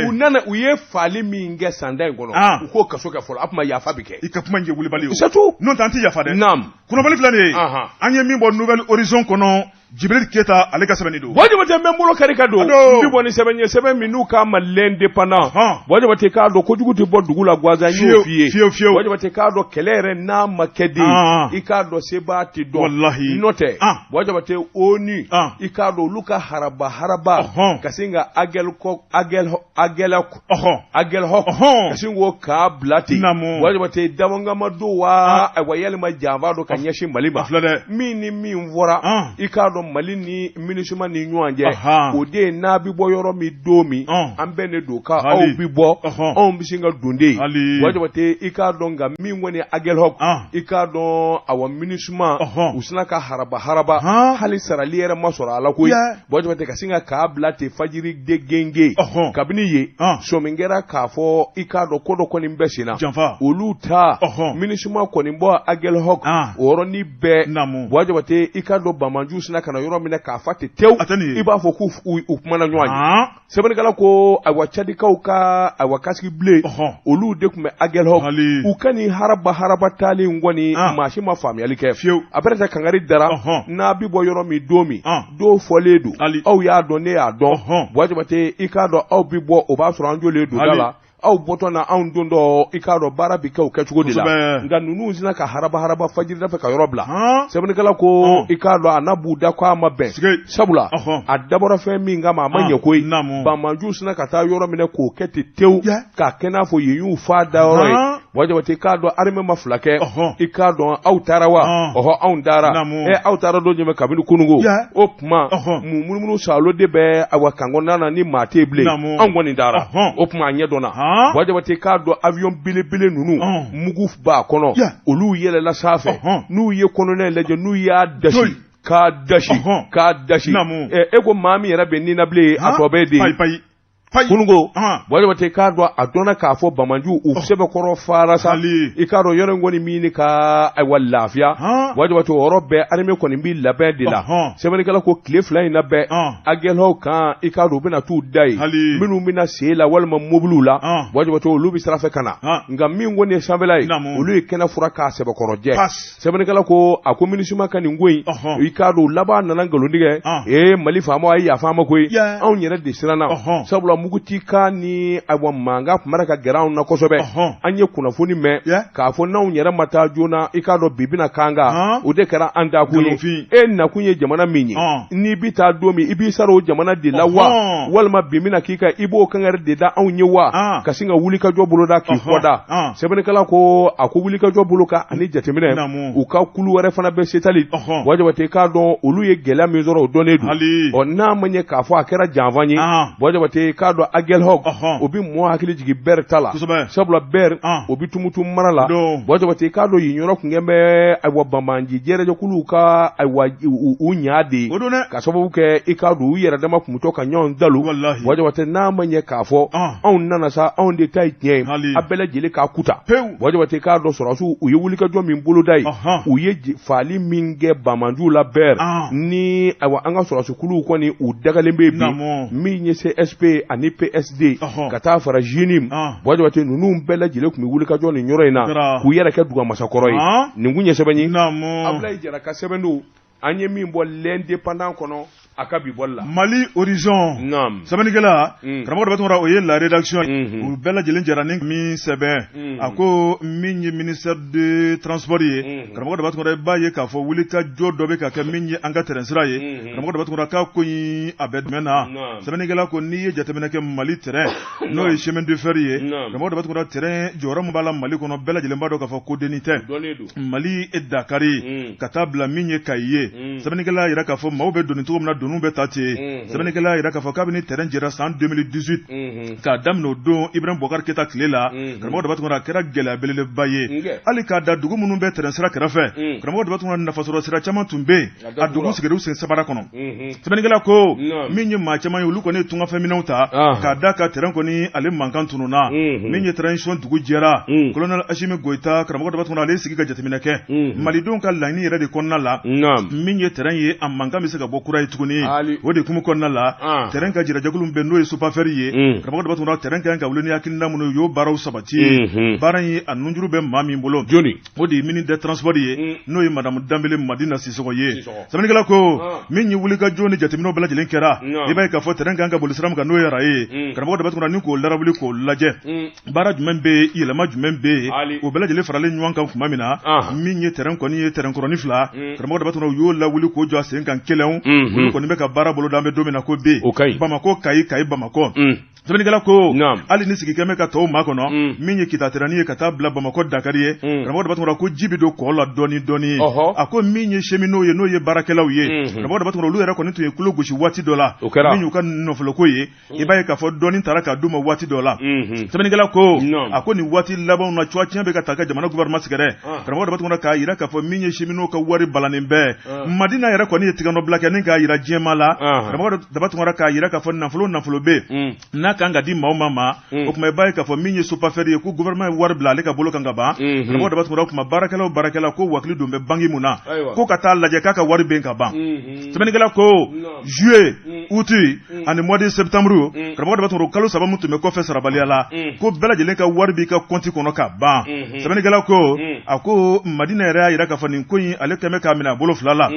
U nana, u ye faali min kɛ san 10 in kɔnɔ, u k'o kaso kɛ fɔlɔ, a tuma yafa bɛ kɛ. I ka kuma in ye wulibali ye. C'est tout. N'o tɛ an tɛ yafa dɛ. Kunnafoni filɛ nin ye, an ye min bɔ Nouvel Horizon kɔnɔ, Jibril Keyita ale ka sɛbɛnni don. Buwa Jabate, n bɛ n bolo kari ka don, n bɛ bɔ ni sɛbɛn ye, sɛbɛn min n'u k'a ma L'Indépendant. Buwa Jabate, k'a dɔn kojugu tɛ bɔ dugu la gansan, n y'o f'i ye. Fiyewu fiyewu. Buwa Jabate, k'a dɔn kɛlɛ yɛrɛ n'a ma kɛ de, i k'a dɔn sebaa tɛ dɔn. Walahi. N'o tɛ, Buwa Jabate, ONU, i k'a dɔn olu ka haraba haraba ka sin ka Aguelhok ka sin k'o k'a bila ten. Buwa Jabate, dabɔnkama don wa, ayiwa, yalima janfa don ka ɲɛsin Mali ma. Min ni min fɔra, i k'a dɔn Mali ni MINUSMA ni ɲɔgɔn cɛ, o de ye n'a bɛ bɔ yɔrɔ min don min, an bɛɛ de don ka aw bɛ bɔ, anw bɛ sin ka don de. Buwa Jabate, i k'a dɔn nka min kɔni Aguelhok, i k'a dɔn awa MINUSMA, u sina ka haraba haraba, hali sarali yɛrɛ ma sɔrɔ a la koyi. Buwa Jabate, ka sin ka k'a bila ten fajiri de genge, kabini yen sɔmi kɛra k'a fɔ i k'a dɔn ko dɔ kɔni bɛ sen na, olu ta MINUSMA kɔni bɔ Aguelhok o yɔrɔnin bɛɛ. Buwa Jabate, i k'a dɔn banbaanciw sina ka na yɔrɔ minɛ k'a fa ten tewu, i b'a fɔ k'u u kumana ɲɔgɔn ye. Sɛbɛnnikɛla ko ayiwa Cadikaw ka ayiwa casque bleu, olu de tun bɛ Aguelhok, u ka nin haraba haraba taalen kɔni, maa si ma faamuyali kɛ fiyewu. A bɛrɛ tɛ kangari dara n'a bɛ bɔ yɔrɔ min don min, don fɔlen don, aw y'a dɔn, ne y'a dɔn. Buwa Jabate, i k'a dɔn aw bɛ bɔ, o b'a sɔrɔ an jɔlen don da la. Aw bɔtɔ na anw don dɔ, i k'a dɔn baara bɛ kɛ o kɛcogo de la. Nka ninnu sina ka haraba haraba fajirida fɛ ka yɔrɔ bila. Sɛbɛnnikɛla ko, i k'a dɔn a n'a b'u da ko a ma bɛn, sabula a dabɔra fɛn min kama, a ma ɲɛ koyi. Banbaanciw sina ka taa yɔrɔ minɛ k'o kɛ ten tewu, k'a kɛ n'a fɔ yen y'u fa dayɔrɔ ye. Buwa Jabate, k'a dɔn armée ma fila kɛ. I k'a dɔn aw taara wa? Ɔhɔ, anw taara. Ɛ, aw taara don jumɛn? Kabini kununko. O tuma mun munumunu saalo de bɛ awa kan kɔnɔna na ni maa tɛ yen bilen? Anw kɔni taara. O tuma a ɲɛ dɔnna. Buwa Jabate, k'a dɔn avion belebele ninnu, mugu b'a kɔnɔ, olu yɛlɛla sanfɛ. N'u ye kɔnɔna in lajɛ, n'u y'a dasi k'a dasi k'a dasi, e ko maa min yɛrɛ bɛ ni na bilen, a tɔ bɛ de kununko. Buwa Jabate, k'a dɔn a dɔnna k'a fɔ banbaanciw u sɛbɛkɔrɔ fara sa. I k'a dɔn yɔrɔ in kɔni min ka ayiwa lafiya. Buwa Jabate, o yɔrɔ bɛɛ armée kɔni bɛ labɛn de la. Sɛbɛnnikɛla ko tile 2 in na bɛɛ Aguelhok kan, i k'a dɔn u bɛna t'u da yen. Minnu bɛna sen la walima mobiliw la, Buwa Jabate, olu bɛ sira fɛ ka na. Nka min kɔni ye sanfɛla ye, olu ye kɛnɛ furan k'a sɛbɛkɔrɔ jɛ. Sɛbɛnnikɛla ko a ko MINUSMA ka nin ko in, i k'a dɔn laban nana nkalon tigɛ. Ee, Mali faama, a ye yafa an ma koyi, anw yɛrɛ de siranna, sabula mugutikan ni ayiwa mankan tun bɛ ka gɛrɛ anw na kosɛbɛ. An ye kunnafoni mɛn k'a fɔ n'anw yɛrɛ ma taa joona, i k'a dɔn bi bɛna k'an kan. O de kɛra an taakun ye. E nakun ye jamana min ye, n'i bɛ taa don min, i b'i sara o jamana de la wa, walima bi bɛna k'i kan, i b'o kangari de da anw ye wa, ka sin ka wulikajɔ boloda k'i kɔda? Sɛbɛnnikɛla ko a ko wulikajɔ bolo kan ani jateminɛ, u ka kulu wɛrɛ fana bɛ Setali. Buwa Jabate, k'a dɔn olu ye gɛlɛya min sɔrɔ, o dɔnnen don. Ɔ, n'a ma ɲɛ k'a fɔ a kɛra janfa ye, Buwa Jabate, k'a dɔn Aguelhok o bɛ mɔɔ hakili jigin Bɛri ta la, sabula Bɛri o bɛ Tumutu mara la. Buwa Jabate, k'a dɔn yen yɔrɔ tun kɛ bɛ ayiwa banbaanci jɛrɛjɛkuluw ka ayiwa u ɲa de ye, ka sababu kɛ i k'a dɔn u yɛrɛ dama tun bɛ to ka ɲɔgɔn dalu. Buwa Jabate, n'a ma ɲɛ k'a fɔ anw nana sa, anw de ta ye tiɲɛ ye, a bɛɛ lajɛlen k'a kuta. Buwa Jabate, k'a dɔn sɔrɔdasiw u ye wulikajɔ min boloda ye, u ye faali min kɛ banbaanciw la Bɛri, ni ayiwa an ka sɔrɔdasikuluw kɔni u dagalen bɛ bi, min ye CSP ani PSD ka taa fara JNIM, Buwa Jabate, ninnu bɛɛ lajɛlen tun bɛ wulikajɔ nin yɔrɔ in na k'u yɛrɛ kɛ dugamasakɔrɔ ye. Nin kun ye sɛbɛn ye, Abulayi Jara ka sɛbɛn don, an ye min bɔ L'Indépendant kɔnɔ a ka bi bɔli la. Mali Horizon. Naam. Sɛbɛnnikɛla. Karamɔgɔ Daba Tunkara, o ye la rédaction. U bɛɛ lajɛlen jɛra ni min sɛbɛn. A ko min ye ministère de transport ye. Karamɔgɔ Daba Tunkara, i b'a ye k'a fɔ wulikajɔ dɔ bɛ ka kɛ min ye an ka tɛrɛn sira ye. Karamɔgɔ Daba Tunkara, k'a ko in a bɛ jumɛn na? Naam. Sɛbɛnnikɛla ko n'i ye jateminɛ kɛ Mali tɛrɛn, n'o ye chemin de fer ye. Naam. Karamɔgɔ Daba Tunkara, tɛrɛn jɔyɔrɔ min b'a la Mali kɔnɔ, bɛɛ lajɛlen b'a dɔn k'a fɔ ko dennin tɛ. Dɔnnen don. Mali Dakari ka taa bila min ye Kayi ye. Sɛbɛnnikɛla y'a jira k'a fɔ maaw bɛ doni cogo min na, doniw bɛ ta ten. Sɛbɛnnikɛla y'a jira k'a fɔ kabini tɛrɛn jɛra san 2018, k'a daminɛ o don Ibrahim Boubacar Keita tile la, karamɔgɔ Daba Tunkara, a kɛra gɛlɛya belebeleba ye. Hali k'a da dugu minnu bɛ tɛrɛn sira kɛrɛfɛ, karamɔgɔ Daba Tunkara, nafasɔrɔ sira caman tun bɛ yen, a dugu sigira sen sabara kɔnɔ. Sɛbɛnnikɛla ko min ye maa caman ye, olu kɔni ye tungafɛminɛnw ta k'a da ka tɛrɛn kɔni ale mankan tununna. Min ye transition dugu jɛra, colonel Asimi Goyita, karamɔgɔ Daba Tunkara, ale sigi ka jateminɛ kɛ malidenw ka laɲini yɛrɛ de kɔnɔna la, min ye tɛrɛn ye, a mankan bɛ se ka bɔ kura ye tuguni. O de hukumu kɔnɔna la, tɛrɛn ka jirajɛkulu bɛ, n'o ye SOPAFER ye, karamɔgɔ Daba Tunkara, tɛrɛn ka kan ka wuli ni hakilina minnu ye, u y'o baaraw sabati. Baara in a nunjuru bɛ maa min bolo, jɔni? O de ye ministre des transports ye, n'o ye madame Danbele Madina Sisɔgɔ ye. Sɛbɛnnikɛla ko min ye wulikajɔ ni jateminɛw bɛɛ lajɛlen kɛra, i b'a ye k'a fɔ tɛrɛn kan ka boli sira min kan, n'o ye rail ye, karamɔgɔ Daba Tunkara, ni k'o larawuli k'o lajɛ, baara jumɛn bɛ yen, yɛlɛma jumɛn bɛ yen, o bɛɛ lajɛlen faralen ɲɔgɔn kan tuma min na, min ye tɛrɛn kɔni ye, tɛrɛn kɔrɔnin fila, karamɔgɔ Daba Tunkara, u y'o lawuli k'o jɔ a sen kan kelen. Olu kɔni bɛ ka baara boloda, an bɛ don min na ko bi, Bamakɔ Kayi, Kayi Bamakɔ. Sɛbɛnnikɛla ko hali ni sigi kɛmɛ ka tɔw makɔnɔ, min ye Kita tɛrɛni ye ka taa bila Bamakɔ Dakari ye, karamɔgɔ Daba Tunkara, ko ji bɛ don kɔ la dɔɔni dɔɔni. A ko min ye cheminots ye, n'o ye baarakɛlaw ye, karamɔgɔ Daba Tunkara, olu yɛrɛ kɔni tun ye tulo gosi waati dɔ la, min y'u ka nafoloko ye. I b'a ye k'a fɔ dɔɔni taara ka d'u ma waati dɔ la. Sɛbɛnnikɛla ko a ko nin waati labanw na, cuwa tiɲɛ bɛ ka taa ka jamana gouvernement sɛgɛrɛ, karamɔgɔ Daba Tunkara, k'a jira k'a fɔ min ye cheminots ka wari balannen bɛɛ, Madina yɛrɛ kɔni ye tigɛnɔbila kɛ ni k'a jira diɲɛmaa la, karamɔgɔ Daba Tunkara, k'a jira k'a fɔ nafolo bɛ yen n'a kan ka di maaw ma. O tuma i b'a ye k'a fɔ min ye SOPAFER ye, ko gouvernement ye wari bila ale ka bolo kan ka ban. Karamɔgɔ Daba Tunkara, o tuma baarakɛla o baarakɛla ko wakili don bɛ banque mun na, ko ka taa lajɛ k'a ka wari bɛ ka ban. Sɛbɛnnikɛla ko juillet août ani mois de septembre, karamɔgɔ Daba Tunkara, kalo 3 min tun bɛ kɔfɛ sarabaliya la, ko bɛɛ lajɛlen ka wari b'i ka compte kɔnɔ ka ban. Sɛbɛnnikɛla ko, a ko Madina yɛrɛ y'a jira k'a fɔ nin ko in, ale kɛlen bɛ k'a minɛ a bolo fila la.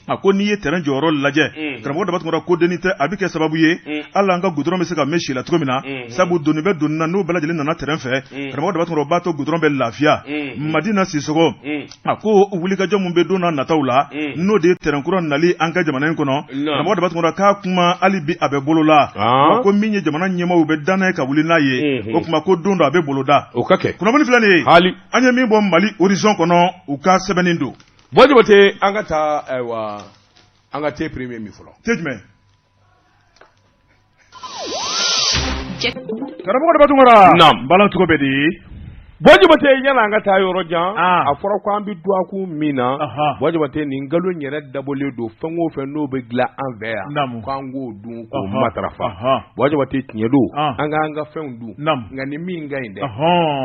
A ko n'i ye terrain jɔyɔrɔ lajɛ, karamɔgɔ Daba Tunkara, ko dennin tɛ, a bɛ kɛ sababu ye hali an ka goudron bɛ se ka mɛn si la cogo min na, sabu doni bɛ doni na, n'o bɛɛ lajɛlen nana terrain fɛ, karamɔgɔ Daba Tunkara, o b'a to goudron bɛ lafiya. Madina Sisɔkɔ, a ko wulikajɔ min bɛ don na nataw la, n'o de ye terrain kura nali an ka jamana in kɔnɔ, karamɔgɔ Daba Tunkara, k'a kuma hali bi a bɛ bolo la. Ko min ye jamana ɲɛmaaw bɛ danna ye ka wuli n'a ye, o tuma ko don dɔ a bɛ boloda. O ka kɛ. Kunnafoni filɛ nin ye hali an ye min bɔ Mali Horizon kɔnɔ, u ka sɛbɛnni don. Buwa Jabate, an ka taa, ayiwa, an ka thé premier min fɔlɔ. Thé jumɛn? Karamɔgɔ Daba Tunkara. Naam. Balan cogo bɛ di? Buwa Jabate, yanni an ka taa yɔrɔ jan, a fɔra ko an bɛ dɔgɔkun min na, Buwa Jabate, nin nkalon in yɛrɛ dabɔlen don fɛn o fɛn n'o bɛ dilan an fɛ yan, k'an k'o dun, k'o matarafa. Buwa Jabate, tiɲɛ don, an k'an ka fɛnw dun, nka ni min ka ɲi dɛ,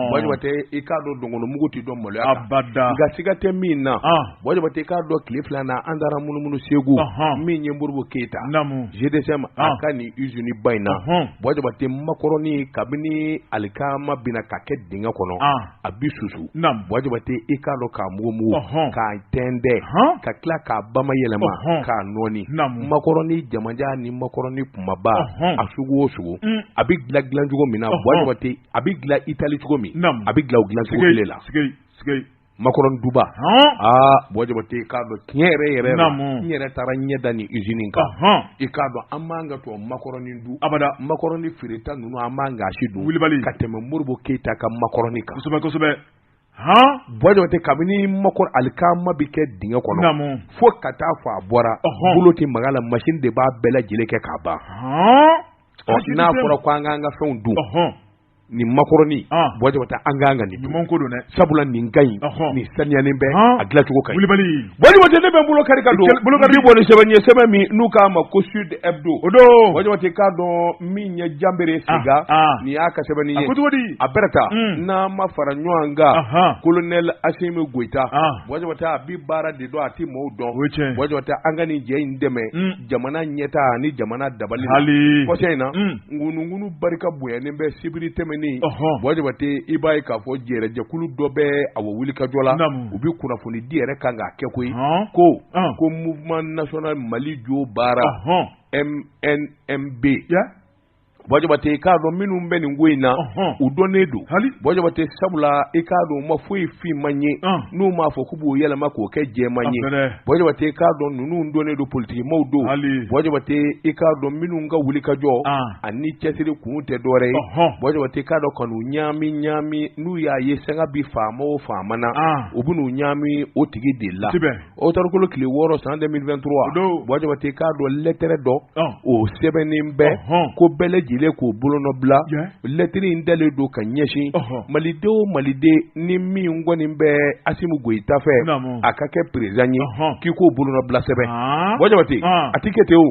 Buwa Jabate, i k'a dɔn dɔnkɔnɔmugu tɛ dɔn maloya kan. Abada. Nka siga tɛ min na, Buwa Jabate, i k'a dɔn tile 2 na, an taara munumunu Segu, min ye Modibo Keyita GDSM, a ka nin usine ba in na, Buwa Jabate, makɔrɔni kabini alikama bɛna ka kɛ dingɛ kɔnɔ, a bi susu. Buwa Jabate, i k'a dɔn k'a mugumugu, k'a tɛntɛn, ka tila k'a bamayɛlɛma, k'a nɔɔni. Makɔrɔni jamanjan ni makɔrɔni kunbaba, a sugu o sugu, a bɛ dilan dilan cogo min na, Buwa Jabate, a bɛ dilan Itali cogo min, a bɛ dilan o dilan cogo kelen la. Makɔrɔni duba, aa, Buwa Jabate, i k'a dɔn tiɲɛ yɛrɛ yɛrɛ la, n yɛrɛ taara ɲɛ da nin usine kan. I k'a dɔn an man ka to makɔrɔni dun abada. Makɔrɔni feereta ninnu, an man ka si dun wulibali ka tɛmɛ Modibo Keyita ka makɔrɔni kan. Kosɛbɛ kosɛbɛ. Buwa Jabate, kabini makɔrɔ alikama bɛ kɛ dingɛ kɔnɔ fo ka taa fɔ a bɔra, bolo tɛ maga la, machine de b'a bɛɛ lajɛlen kɛ k'a ban. Ɔ, n'a fɔra ko an k'an ka fɛnw dun, nin makɔrɔni, Buwa Jabate, an k'an ka nin dun. Ɲuman ko don dɛ. Sabula nin ka ɲi, nin saniyalen bɛ, a dilancogo ka ɲi. Wulibali. Buwa Jabate, ne bɛ n bolo kari ka don bolo kari bi bɔ ni sɛbɛn ye, sɛbɛn min n'u k'a ma ko Sud Hebdo. O don. Buwa Jabate, k'a dɔn min ye Janbere Sega, nin y'a ka sɛbɛnni ye. A ko cogo di? A bɛrɛ ta n'an ma fara ɲɔgɔn kan, colonel Asimi Goyita, Buwa Jabate, a bi baara de dɔn, a ti maaw dɔn. O ye tiɲɛ. Buwa Jabate, an ka nin jɛ in dɛmɛ jamana ɲɛtaa ni jamana dabali la. Hali. Kɔsa in na, ŋunuŋunu barika bonyanen bɛ sibiri tɛmɛnen. Buwa Jabate, i b'a ye k'a fɔ jɛrɛjɛkulu dɔ bɛ awɔ wulikajɔ la, u bɛ kunnafoni di yɛrɛ kan k'a kɛ koyi, ko Mouvement National Mali Jo Baara, MNMB. Buwa Jabate, i k'a dɔn minnu bɛ nin ko in na, u dɔnnen don. Buwa Jabate, sabula i k'a dɔn u ma foyi finman ye n'u m'a fɔ k'u b'o yɛlɛma k'o kɛ jɛman ye. Buwa Jabate, i k'a dɔn ninnu dɔnnen don, politikimaw don. Buwa Jabate, i k'a dɔn minnu ka wulikajɔ ani cɛsiri kun tɛ dɔwɛrɛ ye, Buwa Jabate, i k'a dɔn ka n'u ɲaami ɲaami, n'u y'a ye sanga bi faama o faama na, u bɛ n'u ɲaami o tigi de la. Ɔkutɔburukalo tile 6 san 2023, Buwa Jabate, i k'a dɔn lɛtɛrɛ dɔ, o sɛbɛnnen bɛ ko bɛɛ lajɛlen k'o bolonɔ bila. Lɛtɛrɛ in dalen don ka ɲɛsin maliden o maliden ni min kɔni bɛ Asimi Goyita fɛ a ka kɛ président ye, k'i k'o bolonɔ bila sɛbɛn. Buwa Jabate, a tɛ kɛ ten o.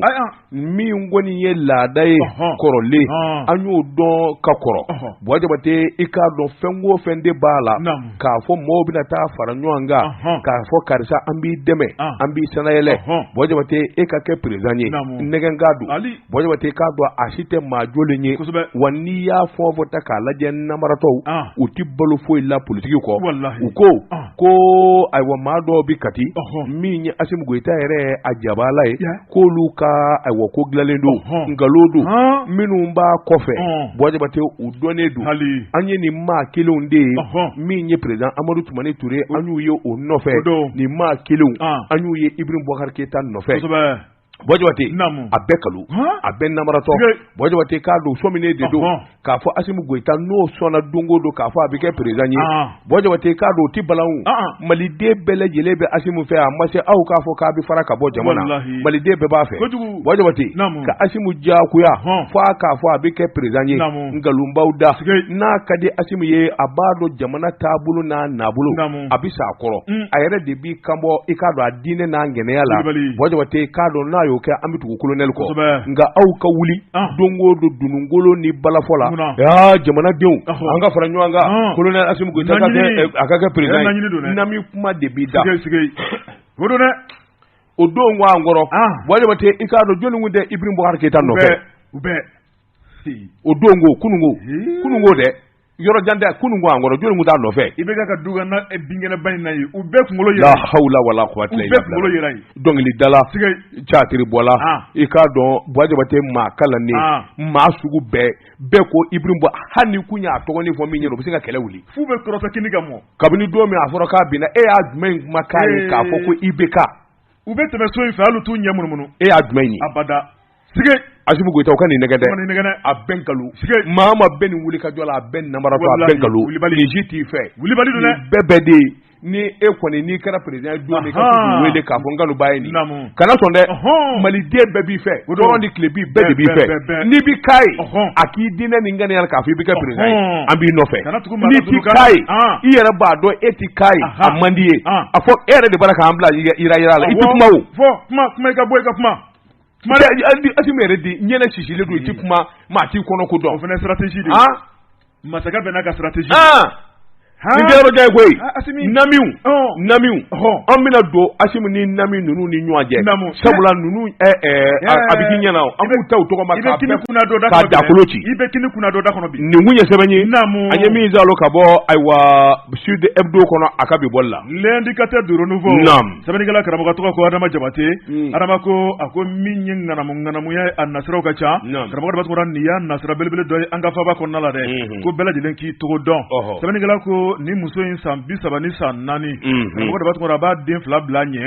Min kɔni ye laada ye kɔrɔlen, an y'o dɔn ka kɔrɔ. Buwa Jabate, i k'a dɔn fɛn o fɛn de b'a la k'a fɔ mɔgɔw bɛna taa fara ɲɔgɔn kan k'a fɔ karisa an b'i dɛmɛ, an b'i sanayɛlɛ, Buwa Jabate, e ka kɛ président ye, nɛgɛnkan don. Buwa Jabate, i k'a dɔn a si tɛ maa jɔlen ye. Wa n'i y'a fɛn o fɛn ta k'a lajɛ, namaratɔw, u tɛ balo foyi la politiki kɔ. U ko ko ayiwa, maa dɔw bɛ Kati, min ye Asimi Goyita yɛrɛ a jabala ye, k'olu ka ayiwa ko dilanlen don, nkalon don. Minnu b'a kɔfɛ, Buwa Jabate, u dɔnnen don. An ye nin maa kelenw de ye, min ye président Amadu Tumani Ture, an y'u ye o nɔfɛ. Nin maa kelenw, an y'u ye Ibrahim Boubacar Keita nɔfɛ. Buwa Jabate, a bɛɛ kalon, a bɛɛ namaratɔ. Buwa Jabate, k'a dɔn sɔminen de don k'a fɔ Asimi Goyita n'o sɔnna don o don k'a fɔ a bɛ kɛ président ye. Buwa Jabate, k'a dɔn o tɛ balanw. Maliden bɛɛ lajɛlen bɛ Asimi fɛ, a ma se aw k'a fɔ k'a bɛ fara ka bɔ jama na, maliden bɛɛ b'a fɛ. Buwa Jabate, ka Asimi diyagoya fo a k'a fɔ a bɛ kɛ président ye, nkalonbaw da. N'a ka di Asimi ye, a b'a dɔn jamana taabolo n'a nabolo, a bɛ sa a kɔrɔ, a yɛrɛ de b'i kanbɔ, i k'a dɔn a diinɛ n'a ŋaniya la. Buwa Jabate, k'a dɔn n'a y'o kɛ, an bɛ tugu kolonɛli kɔ. Nka aw ka wuli don o don dunungolo ni balafɔ la, aa, jamanadenw, an ka fara ɲɔgɔn kan, kolonɛli Asimi Goyita a ka kɛ président ye, nami kuma de b'i da. O don dɛ. O don ko an kɔrɔ Buwa Jabate, i k'a dɔn jɔnni tun tɛ Ibrahim Boubacar Keita nɔfɛ? U bɛɛ. O don ko kununko kununko dɛ, yɔrɔ jan tɛ, kununko an kɔrɔ, jɔnni tun t'a nɔfɛ? IBK ka du ka binkɛnɛba in na yen, u bɛɛ kunkolo yɛrɛ. La hawla wala quwwata illa billah. U bɛɛ kunkolo yɛrɛ yen. Dɔnkilidala, catiribɔla, i k'a dɔn Buwa Jabate maa kalannen, maa sugu bɛɛ bɛɛ ko Ibrahim Bouba, hali ni kun y'a tɔgɔnin fɔ min ɲɛna, u bɛ se ka kɛlɛ wuli. F'u bɛ kɔrɔtɔ kini ka mɔ. Kabini don min a fɔra k'a binna, e y'a jumɛn in kuma k'a ye k'a fɔ ko IBK? U bɛ tɛmɛ so in fɛ, hali u t'u ɲɛ munumunu. E y'a jumɛn ye? Abada. Sige. Asimi Goyita, o ka nin nɛgɛ dɛ. A bɛɛ nkalon. Maa ma bɛɛ nin wuli ka jɔ la, a bɛɛ namaratɔ, a bɛɛ nkalon. Nin si t'i fɛ. Wulibali don dɛ. Bɛɛ bɛɛ de ye. Ni e kɔni n'i kɛra président ye don min, ka k'u wele k'a fɔ n kanubaa ye nin, kana sɔn dɛ. Maliden bɛɛ b'i fɛ, kɔrɔn ni tilebin bɛɛ de b'i fɛ. N'i bɛ k'a ye, a k'i diinɛ ni ŋaniya k'a fɔ i bɛ kɛ président ye, an b'i nɔfɛ. N'i ti k'a ye, i yɛrɛ b'a dɔn e ti k'a ye, a man di ye, a fɔ e yɛrɛ de b'a la k'an bila yira yira la, i ti kuma o. Fɔ kuma, kuma, i ka bɔ i ka kuma. Kuma dɛ. Asimi yɛrɛ di ɲɛnɛ sisilen don, i ti kuma, maa t'i kɔnɔ ko dɔn. O fana ye stratégie de ye. Masakɛ bɛɛ n'a ka stratégie. Nin tɛ yɔrɔ jan ye koyi. Namiw, namiw, an bɛna don Asimi ni nami ninnu ni ɲɔgɔn cɛ, sabula ninnu a bɛ k'i ɲɛna, an b'u ta u tɔgɔ ma k'a k'a dakolo ci. I bɛ kini kunna dɔ da kɔnɔ bi. Nin kun ye sɛbɛn ye an ye min zalo ka bɔ ayiwa Sud Hebdo kɔnɔ a ka bi bɔli la. L'indicateur du renouveau. Naam. Sɛbɛnnikɛla karamɔgɔ tɔgɔ ko Adama Jabate. Adama ko a ko min ye ŋanamu ŋanamuya ye, a nasiraw ka ca. Karamɔgɔ Daba Tunkara, nin y'a nasira belebele dɔ ye an ka faaba kɔnɔna la dɛ. Ko bɛɛ lajɛlen k'i togo dɔn. Sɛbɛnnikɛla ko nin muso in san 34. Karamɔgɔ Daba Tunkara, a b'a den fila bila a ɲɛ.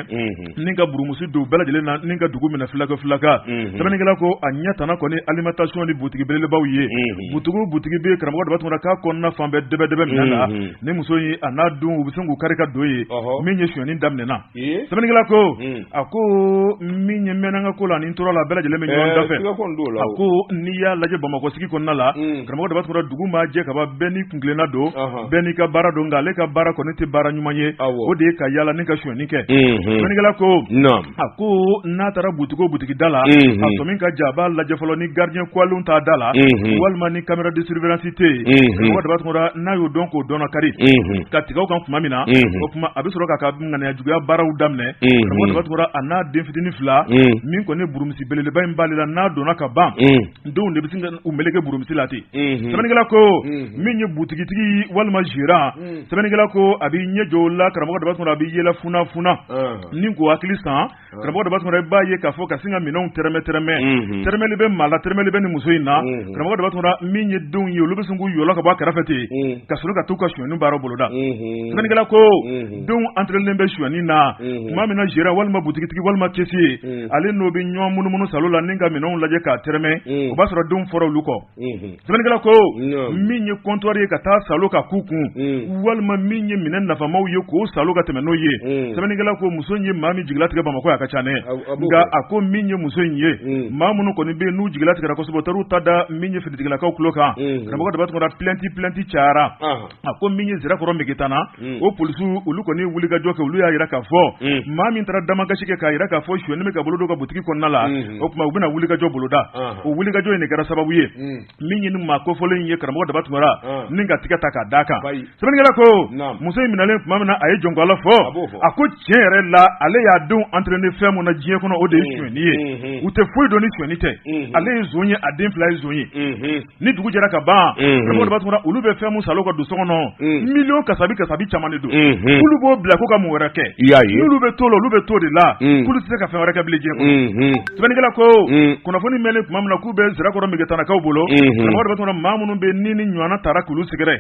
Ni ka burumusi don bɛɛ lajɛlen na, ni ka dugu minɛ filaka filaka. Sɛbɛnnikɛla ko a ɲɛ tana kɔni alimentation ni butigi belebelebaw ye. Butigi butigi bɛ karamɔgɔ Daba Tunkara k'a kɔnɔna fan bɛɛ dɛbɛdɛbɛ minɛn na. Ni muso in a n'a denw, u bɛ sin k'u kari ka don yen. Min ye sonyani daminɛna. Sɛbɛnnikɛla ko a ko min ye mɛnna ka ko la ni tora la, bɛɛ lajɛlen bɛ ɲɔgɔn dafɛ. A ko n'i y'a lajɛ Bamakɔ sigi kɔnɔna la, karamɔgɔ Daba Tunkara, dugu maa jɛ kaban, bɛɛ n'i kuntilenna don, bɛɛ n'i ka baara don, nka ale ka baara kɔni tɛ baara ɲuman ye, o de ye ka yaala ni ka sonyani kɛ. Sɛbɛnnikɛla ko a ko n'a taara butigi o butigi da la, a sɔmi ka ja, a b'a lajɛ fɔlɔ ni gardien kuwalenw t'a da la, walima ni caméra de surveillance tɛ yen. Karamɔgɔ Daba Tunkara, n'a y'o dɔn k'o dɔn kari ka tigɛ o kan tuma min na, o tuma a bɛ sɔrɔ k'a ka ŋaniya juguya baaraw daminɛ. Karamɔgɔ Daba Tunkara, a n'a den fitinin fila, min kɔni burumusi belebeleba in b'ale la, n'a donna ka ban, denw de bɛ sin ka u meleke burumusi la ten. Sɛbɛnnikɛla ko min ye butigitigi walima gérant, sɛbɛnnikɛla ko a b'i ɲɛ jɔ o la, karamɔgɔ Daba Tunkara, a b'i yɛlɛ funa funa ni k'o hakili san. Karamɔgɔ Daba Tunkara, i b'a ye k'a fɔ ka sin ka minɛnw tɛrɛmɛ tɛrɛmɛ, tɛrɛmɛli bɛ maa la, tɛrɛmɛli bɛ nin muso in na. Karamɔgɔ Daba Tunkara, min ye denw ye, olu bɛ sin k'u yɔlɔ ka bɔ a kɛrɛfɛ ten ka sɔrɔ ka t'u ka sonyani baara boloda. Sɛbɛnnikɛla ko denw entraînélen bɛ sonyani na tuma min na, gérant walima butigitigi walima caissier, ale n'o bɛ ɲɔgɔn munumunu salon la ni ka minɛnw lajɛ k'a tɛrɛmɛ, o b'a sɔrɔ denw fɔra olu kɔ. Sɛbɛnnikɛla ko min ye comptoir ye ka taa salo ka k'u kun, walima min ye minɛn nafamaw ye k'o salo ka tɛmɛ n'o ye. Sɛbɛnnikɛla ko muso in ye maa min jigilatigɛ Bamakɔ, a ka ca dɛ. Nka a ko min ye muso in ye, maa minnu kɔni bɛ yen n'u jigilatigɛra kosɛbɛ, u taar'u ta da min ye finitigilakaw tulo kan. Karamɔgɔ Daba Tunkara, plainte plainte cayara. A ko min ye Sirakɔrɔ Megetana, o polisiw, olu kɔni wulikajɔ kɛ, olu y'a jira k'a fɔ maa min taara damakasi kɛ k'a jira k'a fɔ sonyani bɛ ka bolo don ka butigi kɔnɔna la, o tuma u bɛna wulikajɔ boloda. O wulikajɔ in de kɛra sababu ye min ye ni maa kofɔlen in ye, karamɔgɔ Daba Tunkara, ni ka tigɛ ta k'a d'a kan. Sɛbɛnnikɛla ko muso in minɛlen tuma min na, a ye jɔn ko Ala fɔ, a ko tiɲɛ yɛrɛ la, ale y'a denw entraîner fɛn mun na diɲɛ kɔnɔ, o de ye sonyani ye. U tɛ foyi dɔn ni sonyani tɛ. Ale ye zon ye, a den fila ye zon ye. Ni dugu jɛra ka ban, karamɔgɔ Daba Tunkara, olu bɛ fɛn mun salo ka don so kɔnɔ, miliyɔn kasabi kasabi caman de don. K'olu b'o bila ko ka mun wɛrɛ kɛ? N'olu bɛ t'o la, olu bɛ t'o de la, k'olu tɛ se ka fɛn wɛrɛ kɛ bilen diɲɛ kɔnɔ. Sɛbɛnnikɛla ko kunnafoni mɛnlen tuma min na k'u bɛ Sirakɔrɔ Megetanakaw bolo, karamɔgɔ Daba Tunkara, maa minnu bɛ ni ni ɲɔgɔnna taara k'olu sɛgɛrɛ,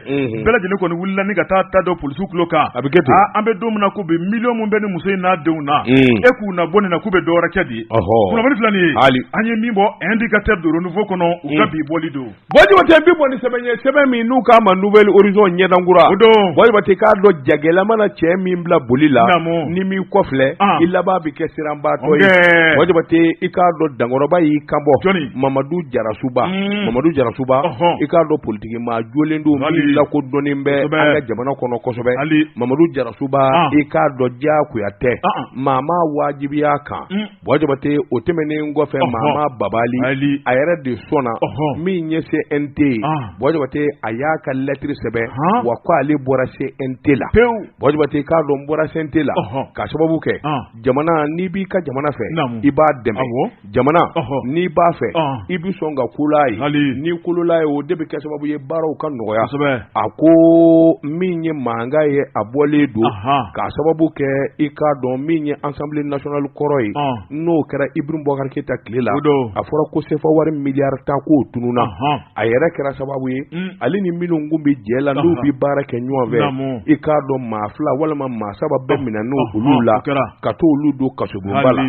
bɛɛ lajɛlen kɔni wulila ni ka taa ta da polisiw tulo kan. A bɛ kɛ ten. An bɛ don min na ko bi, miliyɔn min bɛ ni muso in n'a denw na, e k'u na bɔ nin na k'u bɛ dɔ wɛrɛ kɛ di? Kunnafoni filɛ nin ye, an ye min bɔ Indicateur du Renouveau kɔnɔ, u ka bi bɔli don. Buwa Jabate, bi bɔ ni sɛbɛn ye, sɛbɛn min n'u k'a ma Nouvel Horizon, ɲɛdankura. O don. Buwa Jabate, k'a dɔn jagɛlɛya mana cɛ min bila boli la, ni m'i kɔfilɛ, i laban bɛ kɛ siranbaatɔ ye. Buwa Jabate, i k'a dɔn dankɔrɔba y'i kanbɔ Mamadu Jarasuba. Mamadu Jarasuba, i k'a dɔn politiki maa jolen don min lakodɔnnen bɛ an ka jamana kɔnɔ kosɛbɛ. Mamadu Jarasuba, i k'a dɔn diyagoya tɛ, maa ma wajibiya kan. Buwa Jabate, o tɛmɛnen kɔfɛ, Mama Babali, a yɛrɛ de sɔnna min ye CNT ye. Buwa Jabate, a y'a ka lɛtiri sɛbɛn wa ko ale bɔra CNT la. Buwa Jabate, k'a dɔn n bɔra CNT la k'a sababu kɛ jamana, n'i b'i ka jamana fɛ, i b'a dɛmɛ. Jamana, n'i b'a fɛ, i bɛ sɔn ka ko l'a ye. N'i kolola ye, o de bɛ kɛ sababu ye baaraw ka nɔgɔya. A ko min ye mankan ye, a bɔlen don k'a sababu kɛ, i k'a dɔn min ye Assemblée nationale kɔrɔ ye, n'o kɛra Ibrahim Boubacar Keita tile la, a fɔra ko sefa wari miliyari 10 k'o tununna. A yɛrɛ kɛra sababu ye, ale ni minnu kun bɛ jɛ la, n'u bɛ baara kɛ ɲɔgɔn fɛ, i k'a dɔn maa fila walima maa saba bɛɛ minɛ n'o olu la ka t'olu don kasobonba la.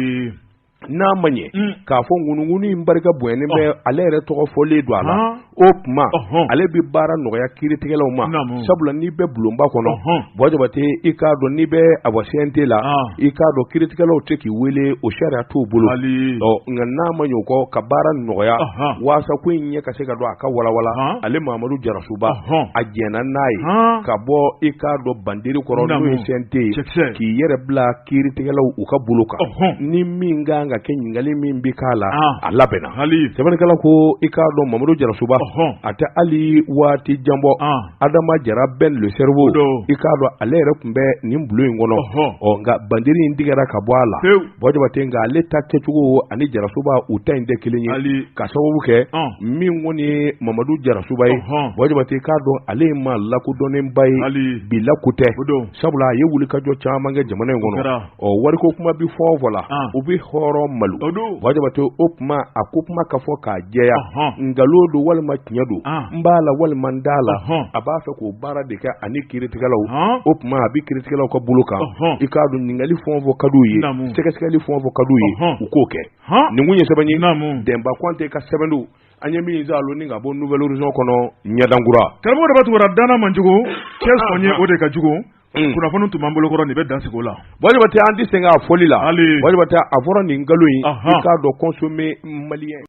N'a ma ɲɛ k'a fɔ ŋunuŋunu in barika bonyanen bɛ, ale yɛrɛ tɔgɔ fɔlen don a la, o tuma ale bɛ baara nɔgɔya kiiritigɛlaw ma, sabula n'i bɛ bulonba kɔnɔ, Buwa Jabate, i k'a dɔn n'i bɛ a bɔ CNT la, i k'a dɔn kiiritigɛlaw tɛ k'i wele, o sariya t'u bolo. Ɔ nka n'a ma ɲɛ o kɔ ka baara nɔgɔya waasa ko in ɲɛ ka se ka dɔn, a ka walawala, ale Mamadu Jarasuba, a jɛnna n'a ye ka bɔ, i k'a dɔn banderi kɔrɔ, n'o ye CNT ye, k'i yɛrɛ bila kiiritigɛlaw u ka bolo kan. Ni min kan ka kɛ, ɲininkali min bɛ k'a la, a labɛnna. Sɛbɛnnikɛla ko i k'a dɔn Mamadu Jarasuba, a tɛ hali waati jan bɔ, Adama Jara Ben le cerveau, i k'a dɔn ale yɛrɛ tun bɛ nin bulon in kɔnɔ. Ɔ nka banderi in tigɛra ka bɔ a la, Buwa Jabate, nka ale ta kɛcogo ani Jarasuba u ta in tɛ kelen ye, ka sababu kɛ min kɔni ye Mamadu Jarasuba ye. Buwa Jabate, k'a dɔn ale ye maa lakodɔnnenba ye, bi la ko tɛ, sabula a ye wulikajɔ caman kɛ jamana in kɔnɔ. Ɔ wariko kuma bɛ fɔ o fɔ la, u bɛ hɔrɔn malo. Buwa Jabate, o tuma a ko kuma ka fɔ k'a jɛya, nkalon don walima tiɲɛ don, n b'a la walima n t'a la, a b'a fɛ k'o baara de kɛ ani kiiritigɛlaw. O tuma a bɛ kiiritigɛlaw ka bolo kan. I k'a dɔn ɲininkali fɛn o fɛn ka d'u ye, sɛgɛsɛgɛli fɛn o fɛn ka d'u ye, u k'o kɛ. Nin kun ye sɛbɛn ye, Dɛnba Kɔnte ka sɛbɛn don, an ye min zalo ni ka bɔ Nouvel Horizon kɔnɔ, ɲɛdankura. Karamɔgɔ Daba Tunkara, danna man jugu, cɛ sɔn ye o de ka jugu. Kunnafoni tun b'an bolokɔrɔ, nin bɛ dan sigi o la. Buwa Jabate, an tɛ segin a fɔli la. Buwa Jabate, a fɔra nin nkalon in, i k'a dɔn consommer malien.